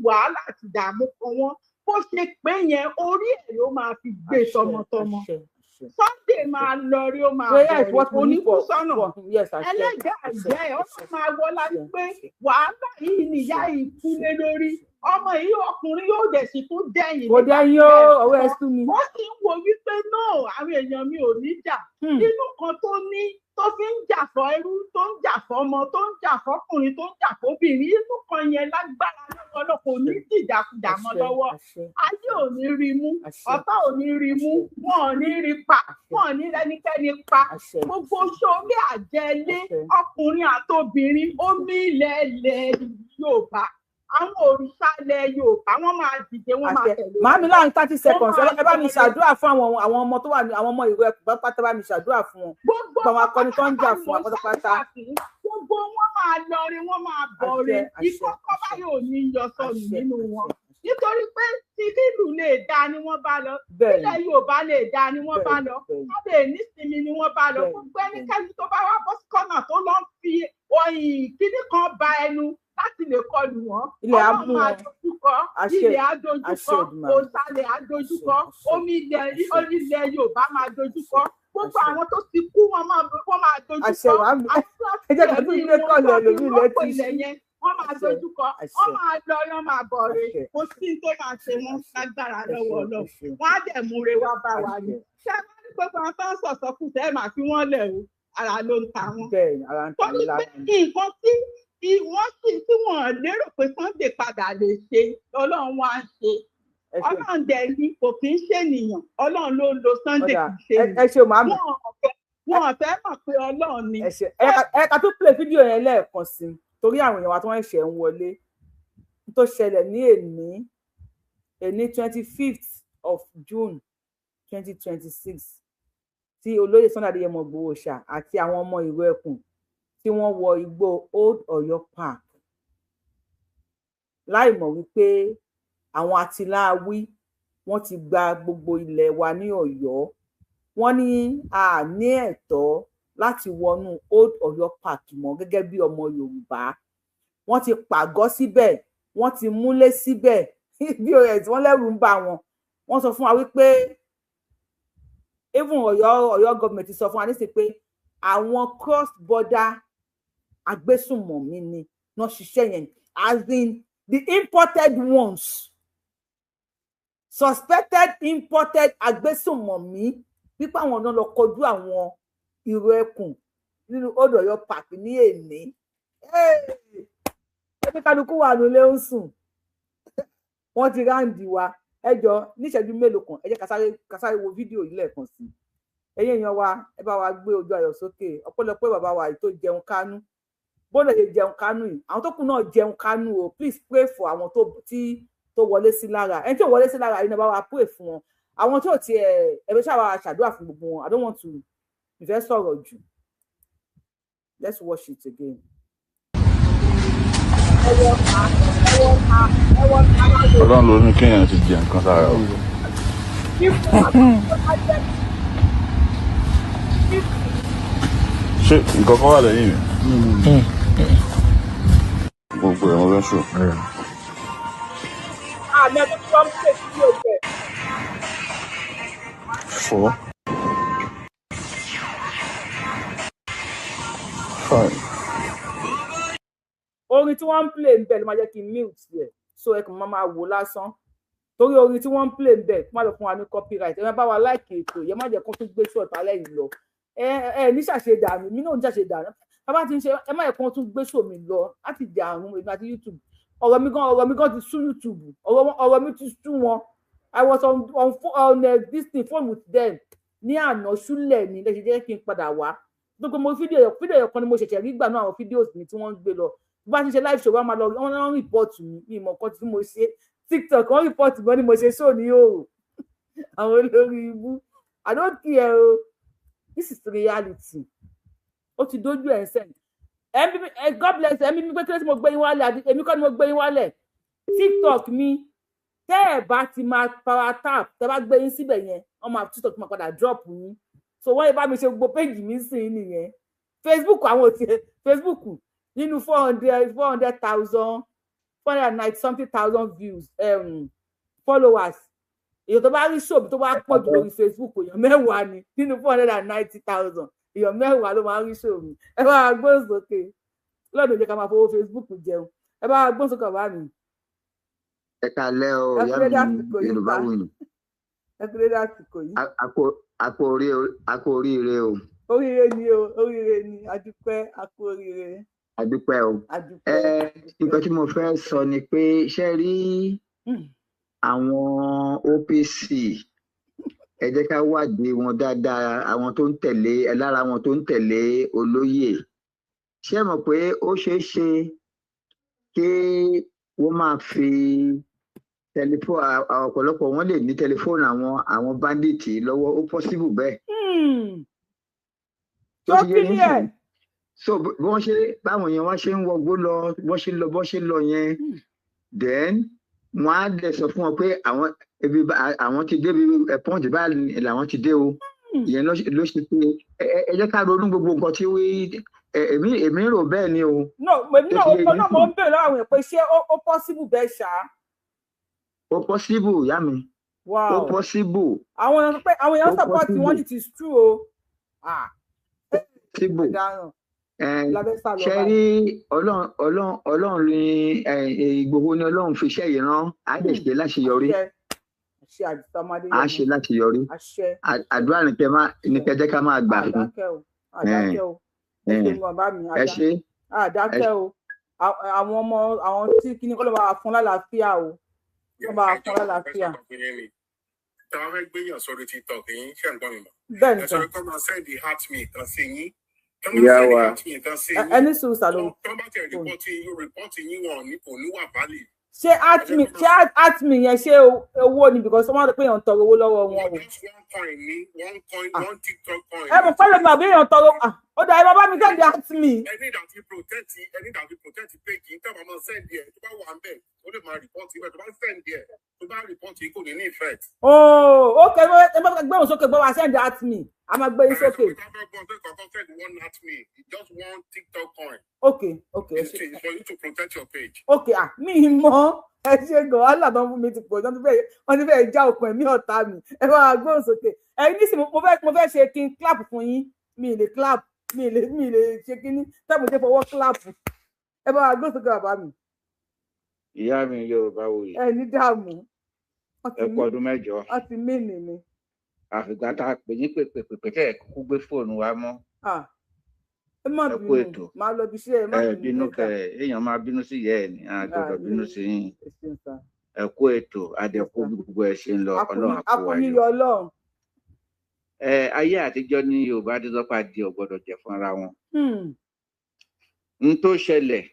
J: wàhálà àti ìdààmú kan wọn, bó ṣe pé yẹn, orí ẹ̀ ló máa fi gbé
A: Àṣẹ.
J: tọmọtọmọ.
A: Àṣẹ, àṣẹ.
J: Sunday máa lọ rí, ó máa
A: Prayer
J: bọ̀
A: is
J: rí,
A: what
J: kò
A: we
J: ní
A: need
J: kú
A: for,
J: sọ́nà.
A: for yes, àṣẹ.
J: Ẹlẹ́dàá
A: Àṣẹ.
J: ìyá ẹ̀, ọlọ́run máa wọlá wípé wàhálà yìí nìyá yìí kú lé lórí. Ọmọ yìí, ọkùnrin, yóò dẹ̀ sì tún dẹ̀yìn
A: Kò
J: nígbà
A: dẹ́yìn
J: tí
A: o,
J: ẹ̀
A: ọwọ́ ẹ
J: sọ.
A: sú mi.
J: Ó sì ń wo wípé náà àwọn èèyàn mi ò ní jà. Inú kan tó ní tó fi ń jà fọ́ ẹrú, tó ń jà fọ́mọ, tó ń jà fọ́kùnrin, tó ń jà fóbìnrin, inú kan yẹn lágbára lọ́wọ́ lọ, kò ní dìjàkudà mọ́
A: Àṣẹ.
J: lọ́wọ́.
A: Àṣẹ.
J: Ayé ò ní rí mú,
A: Àṣẹ.
J: ọ̀tá ò ní rí mú, wọn ò ní rí pa, wọn ò ní rẹ́nikẹ́ni pa.
A: Àṣẹ.
J: Gbogbo sórí àjẹlé,
A: Àṣẹ.
J: ọkùnrin àtobìnrin, omi ilẹ̀ ilẹ̀ Yorùbá, àwọn òrìṣà ilẹ̀ Yorùbá, wọ́n máa dìde, wọ́n máa
A: Àṣẹ.
J: tẹ̀lé
A: Màámi,
J: wọn.
A: láàrin 30
J: Wọ́n
A: seconds,
J: máa
A: ẹ bá mi
J: tẹ̀lé.
A: ṣàdúrà fún àwọn ọmọ tó wà ní àwọn ọmọ ìlú ẹkùn pátápátá, bá mi ṣàdúrà fún wọn.
J: Gbogbo
A: Gbogbo àwọn
J: wọn
A: akọni tó ń jà
J: pátápátá ni
A: fún
J: mò
A: wa
J: ń
A: pátápátá.
J: ṣàdúrà fún. Gbogbo wọn máa lọ rí, wọn máa bọ̀
A: Àṣẹ.
J: rí.
A: Àṣẹ.
J: Ìkọ́kọ́
A: Àṣẹ.
J: báyìí ò ní yọ sọnù
A: Àṣẹ.
J: nínú wọn,
A: Àṣẹ.
J: nítorí pé tí kílù lè dá ni wọ́n bá lọ,
A: Bẹ́ẹ̀ni.
J: kílẹ̀ Yorùbá lè dá ni wọ́n bá lọ,
A: Bẹ́ẹ̀ni.
J: wọ́n lè nísinmi ni wọ́n bá lọ. Gbogbo ẹnikẹ́ni tó bá wá bọ́ sí kọ́nà, tó lọ ń fi oyin kíní kan ba ẹnu láti lè kọlù wọn,
A: Ilẹ̀ á
J: Ọlọ́run
A: mú
J: máa
A: wọn.
J: dojúkọ.
A: Àṣẹ.
J: Ilẹ̀ á dojúkọ,
A: Àṣẹ Èdùmàrè.
J: òsàlẹ̀ á
A: Àṣẹ.
J: dojúkọ,
A: Àṣẹ.
J: omi ilẹ̀
A: Àṣẹ.
J: ilẹ̀ Yorùbá máa dojúkọ. Gbogbo
A: Àṣẹ.
J: àwọn tó ti kú, wọn máa
A: Àṣẹ
J: dojúkọ.
A: wàá mi.
J: Àwọn tó
A: Ẹ jẹ́ ká
J: ti
A: tún
J: ẹ̀mí
A: gbé
J: wọn
A: kọ́ọ̀lù
J: tó fi
A: ẹlòmíì
J: rọ́pò
A: létí.
J: ilẹ̀ yẹn, wọ́n máa
A: Àṣẹ.
J: dojúkọ, wọ́n
A: Àṣẹ.
J: máa lọ, wọ́n máa bọ̀ re.
A: Àṣẹ.
J: Kò sí tó máa ṣe wọ́n
A: Àṣẹ.
J: lágbára
A: Ẹ
J: lọ́wọ́
A: ṣeun. Ẹ
J: Ọlọ́run.
A: ṣeun.
J: Wọ́n á dẹ̀ múre wá bá wa ni.
A: Àṣẹ.
J: Ṣé ẹ bá ní gbogbo àwọn tó ń sọ̀sọ́kùsọ, ẹ máa fi wọ́n lẹ̀ o, ara ló ń ta wọ́n.
A: Bẹ́ẹ̀ni, ara ń ta
J: Torí
A: mí
J: pé
A: lára ni.
J: nǹkan tí wọ́n sì tí wọ́n lérò pé Sunday padà lè ṣe, Ọlọ́run wá ń ṣe.
A: Ẹ ṣeun.
J: Ọlọ́run dẹ̀ ni, kò kì í ṣènìyàn, Ọlọ́run ló ń lo Sunday,
A: Ọ̀dà.
J: kì í
A: Ẹ
J: ṣènìyàn.
A: ṣeun, màámi.
J: Wọn ò fẹ́ mọ̀ pé Ọlọ́run ni.
A: Ẹ ṣe. Ẹ ká tún play fídíò yẹn lẹ́ẹ̀kan sí i, torí àwọn èèyàn wa tí wọ́n ṣẹ̀ ń wọlé, tó ṣẹlẹ̀ ní èní, èní 25th of June 2026, tí olóyè Sunday Adéyẹmọ Ìgbòho Òòṣà àti àwọn ọmọ ìlú ẹkùn tí wọ́n wọ igbó Old Ọ̀yọ́ Park, láì mọ̀ wípé àwọn atiláwí wọ́n ti gba gbogbo ilẹ̀ wa ní Ọ̀yọ́. Wọ́n ní a ní ẹ̀tọ́ láti wọnú Old Ọ̀yọ́ Park mọ́ gẹ́gẹ́ bí ọmọ Yorùbá. Wọ́n ti pàgọ́ síbẹ̀, wọ́n ti múlé síbẹ̀. Bos wọ́n lẹ́rù ń bà wọ́n. Wọ́n sọ fún wa wípé even Ọ̀yọ́ government sọ fún wa nísìnyí pé àwọn cross border agbésùnmọ̀mí ni wọ́n ṣiṣẹ́ yẹn, as in the imported ones, suspected imported agbésùnmọ̀mí, wípé àwọn náà lọ kọjú àwọn ìró ẹkùn nínú Old Ọ̀yọ́ Park ní èní. Ẹbí kálukú wà nílé ń sùn, wọ́n ti round wa. Ẹ jọ, níṣẹ́jú mélòó kan, ẹ jẹ́ ká sáré wo fídíò yìí lẹ́ẹ̀kan sí i. Ẹ̀yin èèyàn wa, ẹ bá wa gbé ojú ayọ̀ sókè. Ọpẹ́lọpẹ́ bàbá wa yìí tó jẹun kánú. Bóńdà ṣe jẹun kánú yìí, àwọn tó kù náà jẹun kánú o. Please pray for àwọn tó tí tó wọlé sí lára. Ẹni tí ò wọlé sí lára yìí náà, bá wa pray fún wọn. Àwọn tí ò tiẹ̀, ẹ bẹ ṣáà bá wa ṣàdúrà fún gbogbo wọn. I don't want to ìfẹ́ sọ̀rọ̀ jù. Let's watch it again.
B: Ọlọ́run ló ní kéèyàn ti jẹ nǹkan sára o. Ṣé nǹkan kan wà lẹ́yìn mi? Gbogbo ẹ̀ mo fẹ́ sùn.
A: Àmì ẹni tí wọ́n ń pè sí òbẹ̀.
B: Four, five.
A: Orin tí wọ́n ń play ń bẹ̀ ló máa jẹ́ kí n mute yẹ, so ẹ kàn máa wò lásán, torí orin tí wọ́n ń play ń bẹ̀ kó má lọ fún wa ní copyright. Ẹ má bá wa like ètò yẹ, má jẹ́ kó tún gbé short alẹ́ yìí lọ. Ẹ ní ṣàṣedànù, mi náà ní ṣàṣedànù. Bàbá ti ń ṣe, ẹ má yẹ kó tún gbé show mi lọ láti dì àrùn èmi àti YouTube. Ọ̀rọ̀ mi gan ti sú YouTube. Ọ̀rọ̀ mi ti sú wọn. I was on this thing, phone with them ní àná ṣúlẹ̀ ní lẹ́sẹ̀ jẹ́ kí n padà wá. Gbogbo mo fídíò ẹ̀yọ̀ kan ni mo ṣẹ̀ṣẹ̀ rí gbà náà, àwọn fídíò mi tí wọ́n ń gbé lọ. Bí bá ti ṣe live show, wọ́n máa lọ, wọ́n ń report mi. Mi ìmọ̀ kan tí mo ṣe. TikTok wọ́n report gan ni mo ṣe show ní o, àwọn olórí ibú. I don't care o, this is reality. Ó ti dójú ẹ̀ sẹ́yìn. God bless ẹ mímí pé kí ló tí mo gbé yín wálẹ̀, èmi kọ́ ni mo gbé yín wálẹ̀. TikTok mi, tẹ́ ẹ̀ bá ti máa power tap, tẹ́ bá gbé yín síbẹ̀ yẹn, wọ́n máa TikTok máa padà drop yín. So wọ́n yẹ bá mi ṣe gbogbo péjì mi sí i nìyẹn. Facebook, àwọn ò tiẹ̀ Facebook nínú 400,000, 490 something thousand views, followers. Èèyàn tó bá rí ṣòbí tó bá pọ̀ jù lórí Facebook, èèyàn 10 ni nínú 490,000, èèyàn 10 ló máa ń rí ṣòbí. Ẹ bá gbóhùn sókè lọ́dún, jẹ́ ká máa fowó Facebook jẹun. Ẹ bá gbóhùn sókè bàbá mi.
K: Ẹ kálẹ́ o, ìyá mi Yorùbá wuyì.
A: Ẹ kúrẹ́ dásìkò yìí.
K: A kú oríire o.
A: Oríire ni o, oríire ni, adúpẹ́, a kú oríire.
K: Adúpẹ́ o. Nǹkan tí mo fẹ́ sọ ni pé ṣé rí àwọn OPC, ẹ jẹ́ ká wádìí wọn dáadáa, àwọn tó ń tẹ̀lé lára àwọn tó ń tẹ̀lé olóyè. Ṣé mọ̀ pé ó ṣeé ṣe kí wọ́n máa fi tẹlifóònù, ọ̀pọ̀lọpọ̀ wọn lè ní tẹlifóònù àwọn báńdíìtì lọ́wọ́, ó possible bẹ́ẹ̀.
A: Tó clear.
K: So bí wọ́n ṣe báwọn èèyàn wá ṣe ń wọgbó lọ, bọ́ ṣe lọ bọ́ ṣe lọ yẹn, then wọ́n á dẹ̀ sọ fún wọn pé àwọn ibi àwọn ti dé, pọ́ǹtì báyìí làwọn ti dé o. Ìyẹn ló ṣe pé ẹ jẹ́ ká ronú gbogbo nǹkan tí èmi rò bẹ́ẹ̀ ni o.
A: No, èmi náà mo ń bèèrè lọ́wọ́ àwọn èèyàn pé ṣé ó possible bẹ́ẹ̀ ṣá.
K: Ó possible, ìyá mi. Ó possible.
A: Àwọn èèyàn support wọn, it is true o.
K: Possible. Ṣe rí Ọlọ́run ní Ìgbòho ni Ọlọ́run fi iṣẹ́ yìí rán, á lè ṣe láṣeyọrí, á ṣe láṣeyọrí. Àdúrà ní kẹjẹ ká máa gbà fún. Ẹ ṣe.
A: Àdákẹ́ o, àwọn ọmọ àwọn tí kíní kọ́ ló máa fún lálàáfíà o, ló máa fún lálàáfíà.
G: Tí wọ́n fẹ́ gbéyàn sórí TikTok yín, ṣé ń gbọ́ mi mọ́?
A: Bẹ́ẹ̀ ni
G: sọ. Ẹ sọ pé kọ́ máa send heart me kan sí yín.
F: Ìyá wa,
A: ẹni sùn sàlọ.
G: Tó bá tẹ̀ rìpọ́tì yín wọn ní kò ní wà valid.
A: Ṣé heart me yẹn, ṣé owó ni? Because wọ́n rò pé èèyàn ń tọrọ owó lọ́wọ́ wọn o.
G: Just one coin ni, one coin, one TikTok coin.
A: Ẹ mọ̀ pẹ́lú mi àbí èèyàn tọrọ, ó dà, ẹ bá mi send heart me.
G: Ẹni dàbí protect, ẹni dàbí protect page yìí, tẹ́wọ̀n máa send ẹ̀ tó bá wà ń bẹ̀, ó lè máa rìpọ́tì ibẹ̀ tó bá send ẹ̀, tó bá rìpọ́tì kò ní ní effect.
A: Ooo, ok, ẹ bá gbé òun sókè, gbọ́ wa send heart me, a máa gbé yín sókè.
G: Just one TikTok coin.
A: Ok.
G: It's for you to protect your page.
A: Ok, ah, mi mọ̀, ẹ ṣe gan, wàhálà tó ń fún mi ti pọ̀, wọ́n ti fẹ́ já okùn ẹ̀mí ọ̀tá mi. Ẹ bá gbóhùn sókè. Ẹ nísìnyí, mo fẹ́ ṣe kí n clap fún yín, mi lè clap, mi lè ṣe kíní tẹ́bù ṣe fọwọ́ clap. Ẹ bá gbóhùn sókè bàbá mi.
F: Ìyá mi Yorùbá wòye.
A: Ẹ ní dààmú.
F: Ẹ kú ọdún mẹ́jọ.
A: Wọ́n ti mí nì mi.
F: Àfìgbà tá a pè yín pèpèpè tẹ́ ẹ kúkú gbé fóònù wa mọ́.
A: Ẹ má bínú, máa lọ bí iṣẹ́, ẹ má
F: bínú. Bínú kẹ, èèyàn máa bínú sí ìyá ẹ ní, àgbọ́dọ̀ bínú sí yín. Ẹ kú ètò, adẹkú gbogbo ẹ ṣe ń lọ, Ọlọ́run àkó wa yọ. Ẹ ayé àtijọ́ ní Yorùbá ti sọ pé adìẹ ò gbọ́dọ̀ jẹ fúnra wọn. N tó ṣẹlẹ̀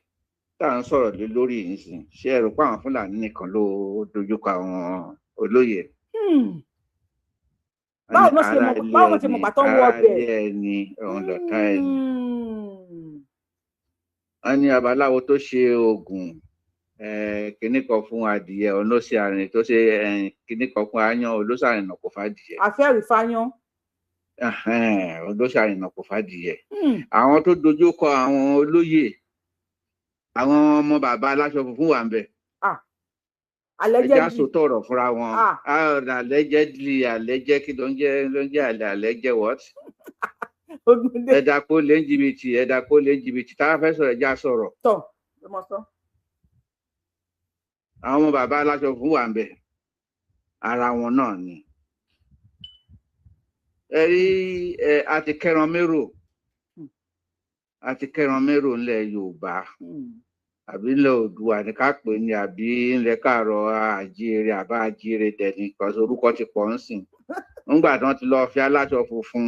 F: tá à ń sọ̀rọ̀ lé lórí yìí sìn, ṣé ẹ rò pé àwọn Fúlàní nìkan ló dojúkọ àwọn olóyè?
A: Báwo ló ṣe mọ̀, báwo ló ṣe mọ̀ pàtó wọ ọbẹ̀?
F: Ara ilé ẹni òun lọ̀tá ẹni. Wọ́n ní babaláwo tó ṣe oògùn kinní kan fún adìyẹ, òun ló ṣe àrìn tó ṣe kinní kan fún aáyán, òun ló ṣàrìnà kò fàdìyẹ.
A: Àfẹ́rì fáyán.
F: Òun ló ṣàrìnà kò fàdìyẹ. Àwọn tó dojú kọ àwọn olóyè, àwọn ọmọ bàbá aláṣọ funfun wà ń bẹ̀. Ẹja sòtọ̀ ọ̀rọ̀ fúnra wọn. Allegedly, alleged, kí ló ń jẹ́, ló ń jẹ́ alleged what? Ẹ̀dà kó lé ń jìbìtì, ẹ̀dà kó lé ń jìbìtì, tá a fẹ́ sọ̀rọ̀, ẹja sọ̀rọ̀.
A: Tọ́ ló mọ sọ.
F: Àwọn ọmọ bàbá aláṣọ fún wà ń bẹ̀, ara wọn náà ni. Ẹ rí ẹ, a ti kẹran mérò, a ti kẹran mérò ńlẹ̀ Yorùbá àbí ńlẹ̀ Oòduà ní ká pè ní, àbí ńlẹ̀ káàárọ̀ àjíire, àbá àjíire dẹni kan, orúkọ ti pọ̀ ń sìn. Ńgbà tí wọ́n ti lọ fi aláṣọ funfun,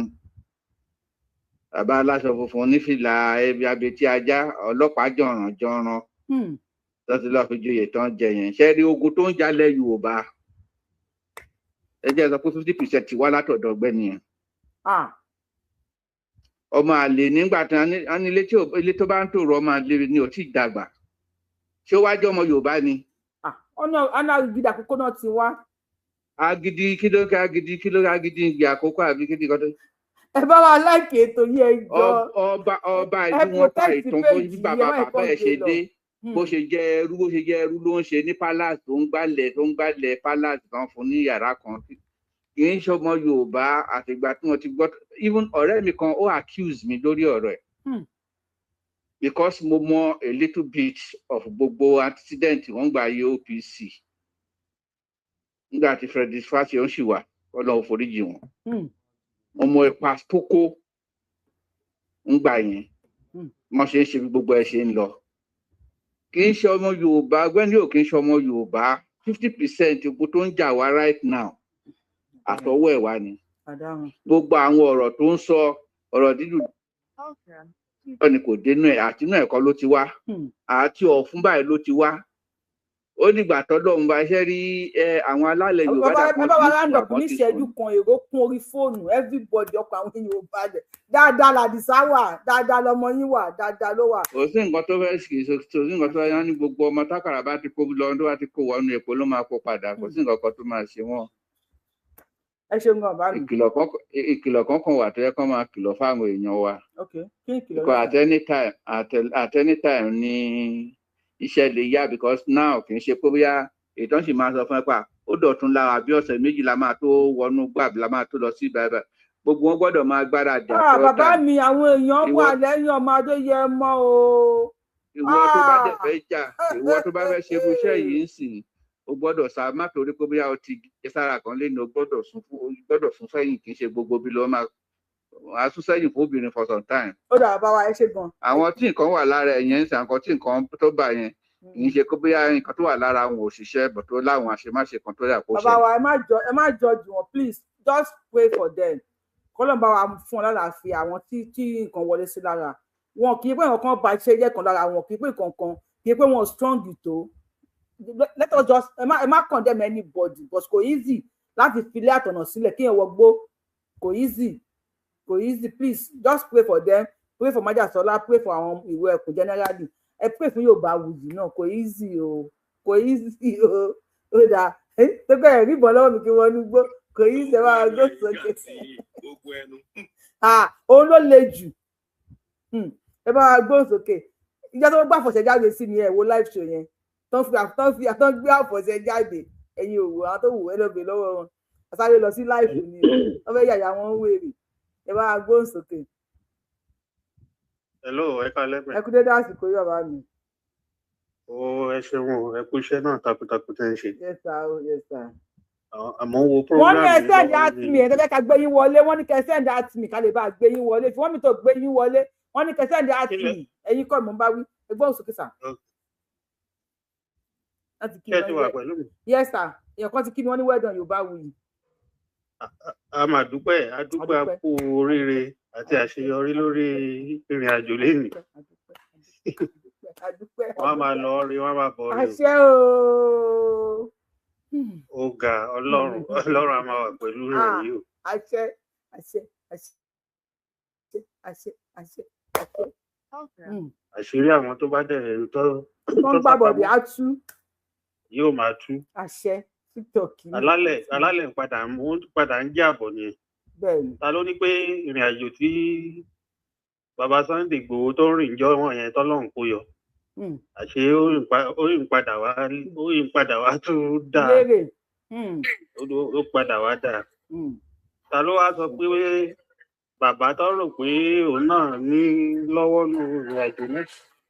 F: bàbá aláṣọ funfun nífìlà ebi abetí ajá, ọlọ́pàá jọ̀ràn jọ̀ràn.
L: Tó ti lọ́ọ́ fi joyè tán jẹ yẹn, ṣe rí ogun tó ń jalè Yorùbá, ẹ jẹ́ sọ pé 50% wá látọ̀dọ̀ ọ̀gbẹ́ni yẹn. Ọmọ àlè nígbà tí wọ́n ní ilé tó bá ń tòrò, ọmọ àlè ni ò tí ì dàgbà. Ṣé ó wá jẹ́ ọmọ Yorùbá ni?
A: Ọ̀nà agídí àkókò náà ti wá.
L: Agídí kí ló ń agídí, kí ló ń agídí ń gbé àkókò àbí kí ni kan tó.
A: Ẹ bá wa like ètò yìí, ẹ jọ.
L: Ọba ìlú wọn pa ìtàn bó bí bàbá bàbá ẹ ṣe dé, bó ṣe jẹ ẹrú, bó ṣe jẹ ẹrú ló ń ṣe ní palace, tó ń gbálẹ̀ palace kan fún ní yàrá kan. Kì í ṣọmọ Yorùbá. Àtìgbà tí wọ́n ti gbọ́, even ọ̀rẹ́ mi kan, ó accuse mi lórí ọ̀rọ̀ ẹ̀ because mo mọ a little bit of gbogbo antecedent wọ́n gba ayé OPC nígbà tí Frederick Fasehun ṣì wà, Ọlọ́run foríjì wọn. Mo mọ ipa tó kó ńgbà yẹn, wọ́n ṣe ń ṣe bí gbogbo ẹ ṣe ń lọ. Kì í ṣe ọmọ Yorùbá. Ọ̀gbẹ́ni ò kì í ṣe ọmọ Yorùbá. 50% ogun tó ń jà wá right now, àtọwọ́ ẹ̀ wá ni. Gbogbo àwọn ọ̀rọ̀ tó ń sọ, ọ̀rọ̀ dídùn ni, kò dénú ẹ̀, àtinú ẹ̀kọ́ ló ti wá, àti ọ̀fun báyìí ló ti wá. Ó dìgbà tọ́lọ́run bá ṣe rí àwọn alálẹ̀ Yorùbá.
A: Dàpọ̀ ẹ bá wa round up ní ìṣẹ́jú kan. Èrò kún orí fóònù, everybody, ọkọ̀ àwọn èèyàn ò balẹ̀. Dáadáa làdìsá wà, dáadáa lọmọ yín wà, dáadáa ló wà.
L: Kò sí nǹkan tó fẹ́ kì í, kò sí nǹkan tó fẹ́ ní. Gbogbo ọmọ tákàrà bá ti kó lọ, tó bá ti kó wọnú epo ló máa kó padà. Kò sí nǹkan kan tó máa ṣe wọ́n.
A: Ẹ ṣeun gan, bá mi.
L: Ìkìlọ̀ kan wà tó yẹ kó máa kìlọ̀ fáwọn èèyàn wa.
A: Ok, kí ni ìkìlọ̀?
L: Because at any time ni iṣẹ́ lè yá, because now kì í ṣe pé bóyá ìtàn sì máa sọ fún ẹ pa ó dọ̀tún lára bí ọ̀sẹ̀ 2 la máa tó wọnú gbàbí la máa tó lọ sí bàbá. Gbogbo wọn gbọ́dọ̀ máa gbáradì.
A: Ah, bàbá mi, àwọn èèyàn wà lẹ́yìn ọmọ Adéyẹmọ o.
L: Ìwọ tó bá dẹ̀ fẹ́ jà, ìwọ tó bá fẹ́ ṣe irú iṣẹ́ yìí ń sìn, o gbọ́dọ̀ sá má torí pé bóyá o ti jẹ sára kan lé ní, o gbọ́dọ̀ sún sẹ́yìn. Kì í ṣe gbogbo bí ló máa a sún sẹ́yìn fún obìnrin for some time.
A: Ó dà, bá wa, ẹ ṣe gan.
L: Àwọn tí nǹkan wà lára ẹ̀ yẹn ń sàn nǹkan tí nǹkan tó bà yẹn, kì í ṣe kó bóyá nǹkan tó wà lára àwọn òṣìṣẹ́ bọ̀ tó láwọn àṣemáṣe kan tó yà kó ṣe.
A: Bàbá wa, ẹ má judge wọn. Please just pray for them, kọ́lọ́n bá wa fún ọ lálàáfíà. Àwọn tí nǹkan wọlé sí lára wọn, kì í pé nǹkan ba iṣẹ́ jẹ́ kan lára wọn, kì í pé nǹkan kan, kì í pé wọn strong tó. Let us just, ẹ má condemn anybody, but kò easy láti filé àtọ̀nà sílẹ̀ kí ẹ wọgbó. Kò easy, kò easy. Please just pray for them. Pray for Májàsọ́lá, pray for àwọn ìwé ẹkùn generally, ẹ pray fún Yorùbá Wuyì náà. Kò easy o, kò easy o. Ó dáa tó bẹ́ẹ̀ rí ìbọn lọ́wọ́ mi kí wọ́n ní gbó. Kò easy. Ẹ máa gbó sókè. Òun ló le jù. Ẹ bá wa gbóhùn sókè. Ìjọ tó gbà àfọ̀ṣẹ jáde sí ni ẹ wo live show yẹn tó ń gbé àfọ̀ṣẹ jáde. Ẹ̀yin òwò, àwọn tó wù ẹ lọ́bẹ̀ lọ́wọ́ wọn àsáré lọ sí live ni wọ́n fẹ́ yàyà wọn ń wèrè. Ẹ bá wa gbóhùn sókè.
M: Hello, ẹ káalẹ́ mẹ́.
A: Ẹ kú dédé àsìkò yóò bá mi.
M: Ó ẹ ṣeun o, ẹ kú iṣẹ́ náà takuntakun tẹ́ ń ṣe.
A: Yes sir, oh, yes sir.
M: Àmọ́ wo
A: Wọ́n
M: program
A: ní ẹ
M: yìí
A: send
M: lọ́wọ́
A: at
M: ni.
A: me. Ẹ tẹ́lẹ̀ ká gbé yín wọlé. Wọ́n ní kẹ́ send at me ká lè bá gbé yín wọlé. If you want me to gbé yín wọlé, wọ́n ní kẹ́ send at me. Ẹ̀yin kọ́ mi ń bá wí. Ẹ gbóhùn sókè sir. Láti kí
M: Ṣé ẹ ti
A: mi
M: wà
A: wọ́n.
M: pẹ̀lú mi?
A: Yes sir. Èèyàn kan ti kí mi, wọ́n ní well done, Yorùbá Wuyì.
M: A máa dúpẹ́, a dúpẹ́, a kú oríire àti àṣeyọrí lórí ìrìn àjò lénìí.
A: Adúpẹ́.
M: Wọ́n á máa lọ rí, wọ́n á máa bọ̀ rí o.
A: Àṣẹ o.
M: Ó ga, Ọlọ́run, Ọlọ́run á máa wà pẹ̀lú rẹ̀ yìí o.
A: Àṣẹ, àṣẹ, àṣẹ, àṣẹ, àṣẹ, àṣẹ.
M: Àṣírí àwọn tó bá dẹ̀ tó
A: Tó ń gbàbọ̀dé á tú.
M: Yóò máa tú.
A: Àṣẹ. TikTok ní.
M: Alálẹ̀ padà ń padà ń jẹ́ àbọ̀ nìyẹn.
A: Bẹ́ẹ̀ni.
M: Ta ló ní pé ìrìn àjò tí baba Sunday Igboho tó ń rìn jọ wọn yẹn tọ́lọ́run kó yọ, àṣé ó rìn padà wá tún dáa.
A: Lérè.
M: Ó padà wá dáa. Ta ló wá sọ pé bàbá tó rò pé òun náà ní lọ́wọ́ nù ìrìn àjò náà,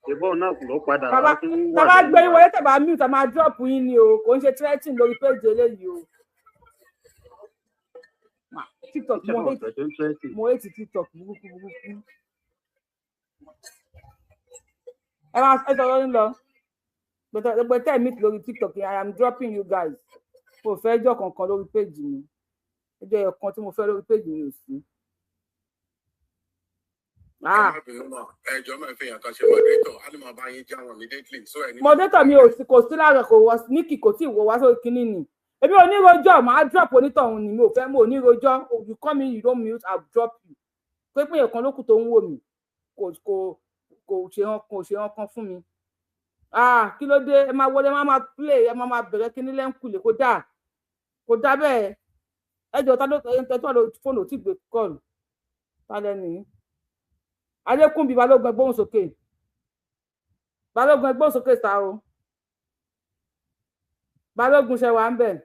M: ṣùgbọ́n òun náà ló padà wá
A: Bàbá
M: tún wà
A: bàbá
M: lẹ́yìn
A: gbé yín
M: wa.
A: wọlé, tẹ̀bà mute, a máa drop yín ni o. Kò ń ṣe threatening lórí page eléyìí o. TikTok
M: Ṣé
A: mo
M: mo
A: hate
M: fẹ́ tó ń tẹ́tì?
A: Mo hate TikTok burúkú burúkú. Ẹ máa ẹ sọ̀rọ̀ ń lọ gbẹtẹ mute lórí TikTok yẹn. I am dropping you guys. Mo fẹ́ ẹjọ́ kankan lórí page mi. Ẹjọ́ ẹ̀kan tí mo fẹ́ lórí page mi ò sí.
G: Ẹ má bínú mà, ẹ jọ̀ọ́ máa fi èèyàn kan ṣe moderator, á lè máa bá yín já wọn immediately. So ẹ ní.
A: Moderator mi ò sí, kò sí lára, kò wọ níkì, kò tí ì wọ wá sórí kinní ni. Èmi ò ní rojọ́, màá drop onítọ̀hún ni. Mi ò fẹ́, mo ò ní rojọ́. You come in, you don't mute, I drop you. Pé èèyàn kan ló kù tó ń wò mí, kò ṣe hàn, kò ṣe hàn kan fún mi. Ah, kí ló dé? Ẹ máa wọlé, ẹ máa máa play, ẹ máa máa bẹ̀rẹ̀ kinní lẹ́ńkùlé. Kò dáa, kò dáa bẹ́ẹ̀. Ẹ jọ, ta ló ẹ tó wà lórí fóònù ò tí gbé call? Ta lẹ́nu yìí? Adékúnbi Balógun, ẹgbóhùn sókè. Balógun, ẹgbóhùn sókè sá o. Balógun, ṣe wà ń bẹ̀?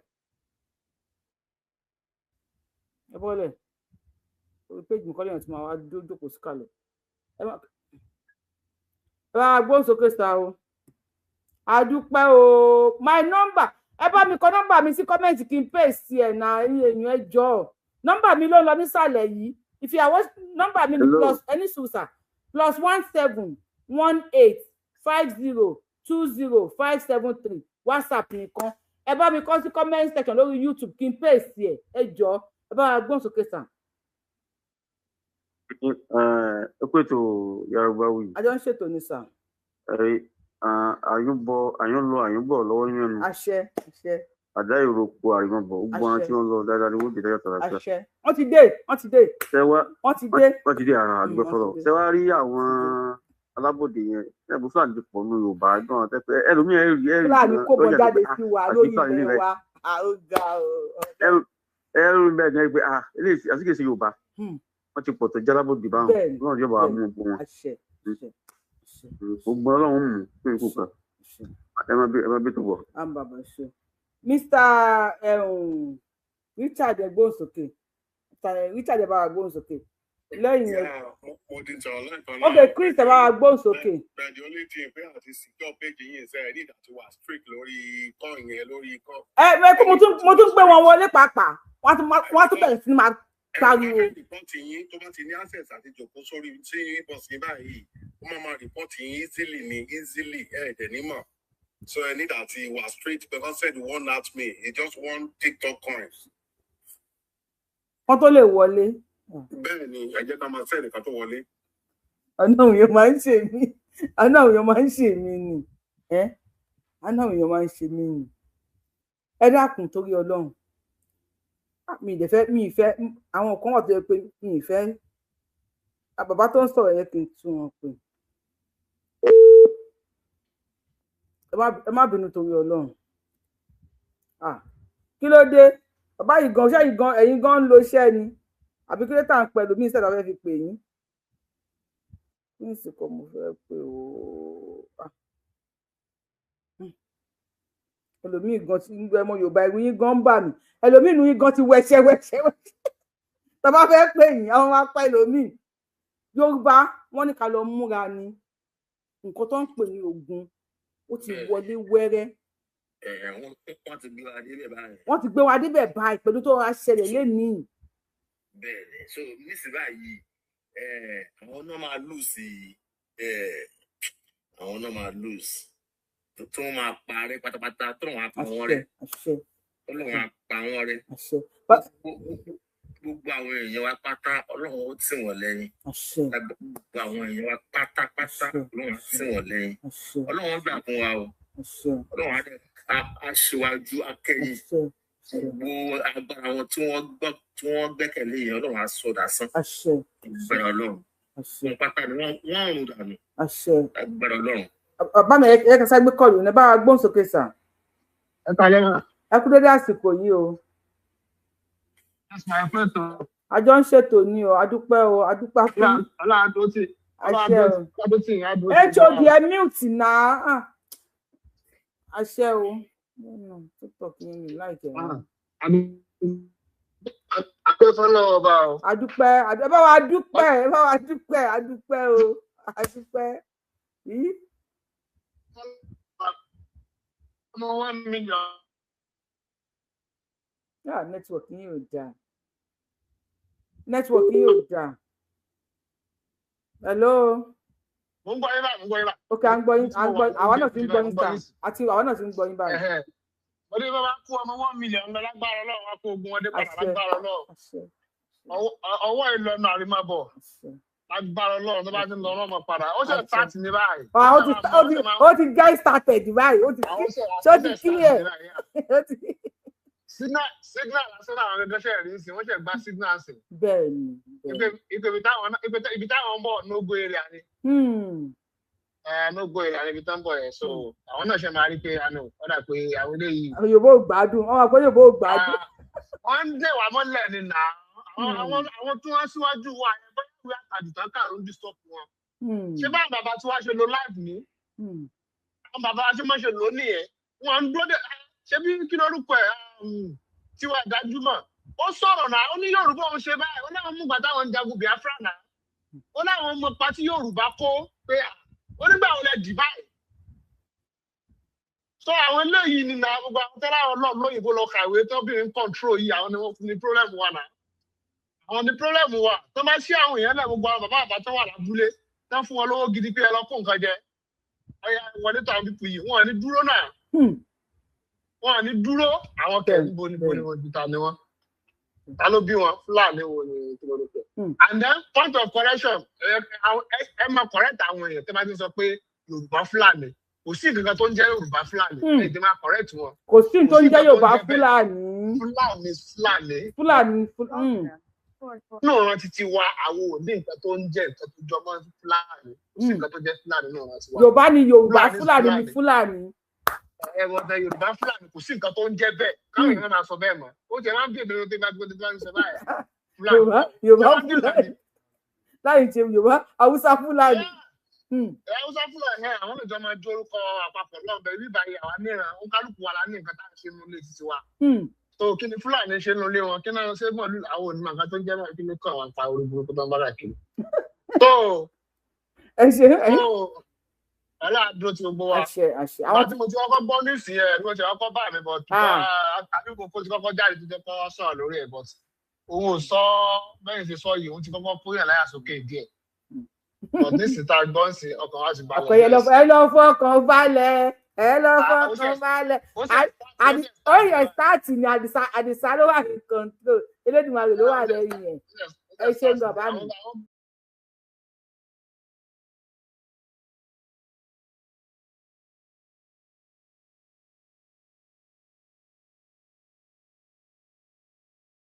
A: Ẹ bọ́lẹ̀ orí péjì nǹkan lẹ́yìn tí màá wá jókòó sí kalẹ̀. Ẹ bá gbóhùn sókè sá o. Àdúpẹ́ o. My number, ẹ bá mi kọ nọ́mbà mi sí comment kí n paste ẹ̀ náà. Ẹ̀yin èèyàn, ẹ jọ̀ọ́, nọ́mbà mi ló ń lọ nísàlẹ̀ yìí. If you are watching, nọ́mbà mi ni plus ẹni sùsà +17185020573, WhatsApp nìkan. Ẹ bá mi kọ sí comment section lórí YouTube kí n paste ẹ̀. Ẹ jọ̀ọ́, ẹ bá wa gbóhùn sókè sàn.
N: Ẹ kú ètò, Yorùbá Wuyì.
A: A jọ ń ṣètò ní sàn.
N: Àyùn bọ, àyùn lọ, àyùn bọ̀ lọ́wọ́ nínú ẹnu.
A: Àṣẹ, àṣẹ.
N: Àdá ìròpò àrìmọbọ, gbogbo àwọn tí wọ́n lọ dáadáa ni wọ́n dé dáadáa tààrà.
A: Àṣẹ. Wọ́n ti dé, wọ́n ti dé. Wọ́n ti dé.
N: Wọ́n ti dé ara àdúgbò fọlọ. Ṣé wàá rí àwọn alábòde yẹn? Ẹbùn Fúlàní ti pọ̀ nù Yorùbá gan tẹpẹ ẹlòmíì ẹ rí ẹ rí.
A: Fúlàní kó bọ jáde sí wa lórí ilẹ̀ wa, ó ga o.
N: Ẹrù bẹ́ẹ̀ ni pé ah, eléyìí àti kìí ṣe Yorùbá. Wọ́n ti pọ̀ tó jálábòde báwọn náà yóò bá wa mú gbogbo wọn. Gbogbo Ọlọ́run mú fún ikú kan. Ẹ má bí tó bọ̀.
A: Mr. Richard, ẹgbóhùnsókè. Richard, ẹ bá wa gbóhùnsókè lẹ́yìn
G: ẹ. Mo ti sọ̀rọ̀ lẹ́ẹ̀kan.
A: Ok, Chris, ẹ bá wa gbóhùnsókè.
G: But the only thing pé àti secure page yìí ṣe ẹ ní ìdàtí wà strict lórí coin yẹn, lórí coin.
A: Ẹ ẹ kó mo tún gbé wọn wọlé pàápàá, wọ́n tún bẹ̀rẹ̀ sí ní máa pariwo.
G: Ẹ report yín, tó bá ti ní access àti jòkó sórí tí inbox yín báyìí, ó máa máa report yín easily ní easily, ẹ ẹ̀ dẹ̀ ní mọ̀. So I need that he was straight because said one at me. He just want TikTok coins.
A: Wọ́n tó lè wọlé.
G: Bẹ́ẹ̀ ni, ẹ jẹ́ ká máa sẹ́ẹ̀lì ká tó wọlé.
A: Ọ̀nà òun yóò máa ń ṣe mí. Ọ̀nà òun yóò máa ń ṣe mí ni. Ọ̀nà òun yóò máa ń ṣe mí ni. Ẹ dákun, torí Ọlọ́run. Mi ì fẹ́, mi ì fẹ́, àwọn kan wà tó yẹ pé mi ì fẹ́. Bàbá tó ń sọ̀rọ̀ yẹn, kì í tún wọn pè. Ẹ má bínú, torí Ọlọ́run. Kí ló dé? Bàbá yìí gan, ṣé yìí gan, ẹ̀yin gan ń lo iṣẹ́ ni àbí kí ló tà ń pẹ̀lú mí ìṣẹ̀dá fẹ́ fi pè yín ní ìsìnkú? Mo fẹ́ pè ó ẹlòmíì gan ti ń gbẹ ọmọ Yorùbá, irú yín gan ń bà mí. Ẹlòmíì inú yín gan ti wẹṣẹ wẹṣẹ wẹṣẹ. Tàbá fẹ́ pè yín, àwọn máa pa ẹlòmíì. Yorùbá, wọ́n ní ká lọ múra ni. Nǹkan tó ń pè ní ogun, ó ti wọlé wẹ́rẹ́.
O: Wọ́n ti gbé wa débẹ̀ báyìí.
A: Wọ́n ti gbé wa débẹ̀ báyìí pẹ̀lú tó wá ṣẹlẹ̀ lénìí.
O: Bẹ́ẹ̀ni, so nísìnyí báyìí, àwọn náà máa lose, àwọn náà máa lose tó wọ́n máa parẹ́ pátápátá, tó wọ́n á pa wọ́n rẹ́, tó wọ́n á pa wọ́n rẹ́. Gbogbo àwọn èèyàn wa pátá, Ọlọ́run ó tì wọ́n lẹ́yìn. Gbogbo àwọn èèyàn wa pátápátá, Ọlọ́run ó tì wọ́n lẹ́yìn. Ọlọ́run gbà fún wa o. Ọlọ́run á ṣíwájú akẹ́yìn. Gbogbo agbára wọn tí wọ́n gbọ́, tí wọ́n gbẹ́kẹ̀lé yẹn, Ọlọ́run á sọ dasán. Agbára Ọlọ́run, wọn pátá ni wọ́n rún dànù. Agbára Ọlọ́run.
A: Bàbá mi, ẹ kàn sáré gbé kọlù ní bá wa gbóhùn sókè sàn.
P: Ẹ kàlẹ́ náà.
A: Ẹ kú dédé àsìkò yìí o. Àjọ ń ṣètò ni o. Adúpẹ́ o, adúpẹ́ fún.
P: Ọlọ́run tó tì.
A: Àṣẹ o. HOD, ẹ mute náà. Àṣẹ o. TikTok yẹn mi láìpẹ́.
P: Adúpẹ́ fọlọ́wọ́ ọba o.
A: Adúpẹ́, ẹ bá wa dúpẹ́, ẹ bá wa dúpẹ́, adúpẹ́ o, adúpẹ́.
P: Ọmọ 1 million.
A: Ah, network yín ò dáa, network yín ò dáa. Hello.
P: Mo ń gbọ́ yín báyìí, mo ń gbọ́ yín báyìí.
A: Ok, à ń gbọ́ yín, à ń gbọ́, àwa náà ti ń gbọ́ yín sà, àti àwa náà ti ń gbọ́ yín báyìí.
P: Mo ní bá bá kú ọmọ 1 million lọ lágbára Ọlọ́run, wá kó ogun wọn dé padà lágbára Ọlọ́run. Ọwọ́ ìlọnà àrímàbọ̀. Lágbára Ọlọ́run, tó bá ti ń lọ ọlọ́mọ padà ó ṣe start ní báyìí.
A: Ah, ó ti get started báyìí, ó ti ṣó ti clear. Ó ti
P: Signal lásán àwọn gẹ́gẹ́ ṣe rí sí, wọ́n ṣe gba signal sí.
A: Bẹ́ẹ̀ni, bẹ́ẹ̀ni.
P: Ibi táwọn ń bọ̀, no go area ni. No go area ni ibi tó ń bọ̀ yẹn, so àwọn náà ṣe máa rí pé àná ó dà pé àwọn eléyìí.
A: Àwọn Yorùbá ò gbádùn, wọn wà pé Yorùbá ò gbádùn.
P: Wọ́n ń dè wá mọ́lẹ̀ ni nà àwọn tí wọ́n síwájú wa ẹ̀ bóyá ìwé àtàdùtàn kà ló ń disturb wọn. Ṣé báwọn bàbá tí wàá ṣe lo live ní? Àwọn bàbá wa ṣe máa ṣe lò ó nìyẹn. Wọ́n ń dúró dé ṣé bí kí lórúkọ ẹ̀ Tiwa Dájúmọ̀ ó sọ̀rọ̀ náà, ó ní Yorùbá òun ṣe báyìí, ó láwọn mú gbàtà àwọn ń jagun Biafra náà, ó láwọn mọ pati Yorùbá kó pé ó nígbà wo lẹ dì báyìí. So àwọn eléyìí ni náà gbogbo àwọn tẹ́lá àwọn náà lóyìnbó lọ kàwé tóbìnrin control yìí, àwọn ni wọ́n ní problem wa náà, àwọn ní problem wa. Tó bá ṣí àwọn èèyàn náà, gbogbo àwọn bàbá àbá tó wà lábúlé tó ń fún wọn lówó gidi pé ẹ lọ kó nǹkan jẹ, ọyà wọlé tó àwọn pípù yìí, wọn ò ní dúró náà, wọn ò ní dúró. Àwọn kẹ níbo níbo ni wọn ju ta ni wọn, ta ló bí wọn, Fúlàní wo ni kí ló ló pẹ. And then point of correction, ẹ máa correct àwọn èèyàn tẹ́ bá ti sọ pé Yorùbá Fúlàní, kò sí nǹkan tó ń jẹ́ Yorùbá Fúlàní, ẹ ti máa correct wọn.
A: Kò sí tó ń jẹ́ Yorùbá Fúlàní.
P: Fúlàní Fúlàní.
A: Fúlàní.
P: Nínú ọ̀ràn títí wa, àwọn ò ní nǹkan tó ń jẹ́ nǹkan tó jọmọ́ Fúlàní, kò sí nǹkan tó jẹ́ Fúlàní nínú ọ̀ràn tiwa.
A: Yorùbá ni Yorùbá, Fúlàní ni Fúlàní.
P: Ẹ wọ́n tẹ Yorùbá Fúlàní, kò sí nǹkan tó ń jẹ́ bẹ́ẹ̀, káwọn èèyàn máa sọ bẹ́ẹ̀ mọ́, ó jẹ́ máa ń bí èdè tó bá gbé tó bá ń sọ báyìí.
A: Yorùbá Yorùbá Fúlàní láì ṣe Yorùbá, Haúsá Fúlàní.
P: Haúsá Fúlàní ẹ, àwọn ìjọ máa jó orúkọ àpapọ̀ lọ́bẹ̀ bíbá yìí, àwa níran òǹkálùkù wa la ní nǹkan tá à ń ṣe nínú ilé títí wa. Tó kí ni Fúlàní ṣe nínú ilé wọn, kí náà ṣe mọ̀lú àwọn onímọ̀ nǹkan tó ń jẹ́ náà, kí ló kọ́ àwọn àpá orí burúkú tó ń bá káàkiri. Tó
A: Ẹ ṣe ẹ.
P: Tó ọlá dúró ti gbogbo wa.
A: Àṣẹ, àṣẹ.
P: Àwọn tí mo ti kọ́kọ́ gbọ́ nísìnyí ẹ̀ ni mo ti kọ́kọ́ bá mi bọ̀ tó àbí kò ti kọ́kọ́ jáde tó jẹ́ kọ́ sọ̀rọ̀ lórí ẹ̀, but òun ò sọ bẹ́ẹ̀ ṣe sọ yìí, òun ti kọ́kọ́ kóyàn láyà sókè díẹ̀, but nísìnyí tá a gbọ́ ń sìn, ọkàn wa ti balẹ̀.
A: Ọkọ yẹn lọ, ẹ lọ fọkàn balẹ̀, ẹ lọ fọkàn balẹ̀. Ó yẹ start ni Àdìsá, Àdìsá ló wà ní control, Elédùmarè ló wà lẹ́yìn ẹ̀. Ẹ ṣe ń bàbá mi.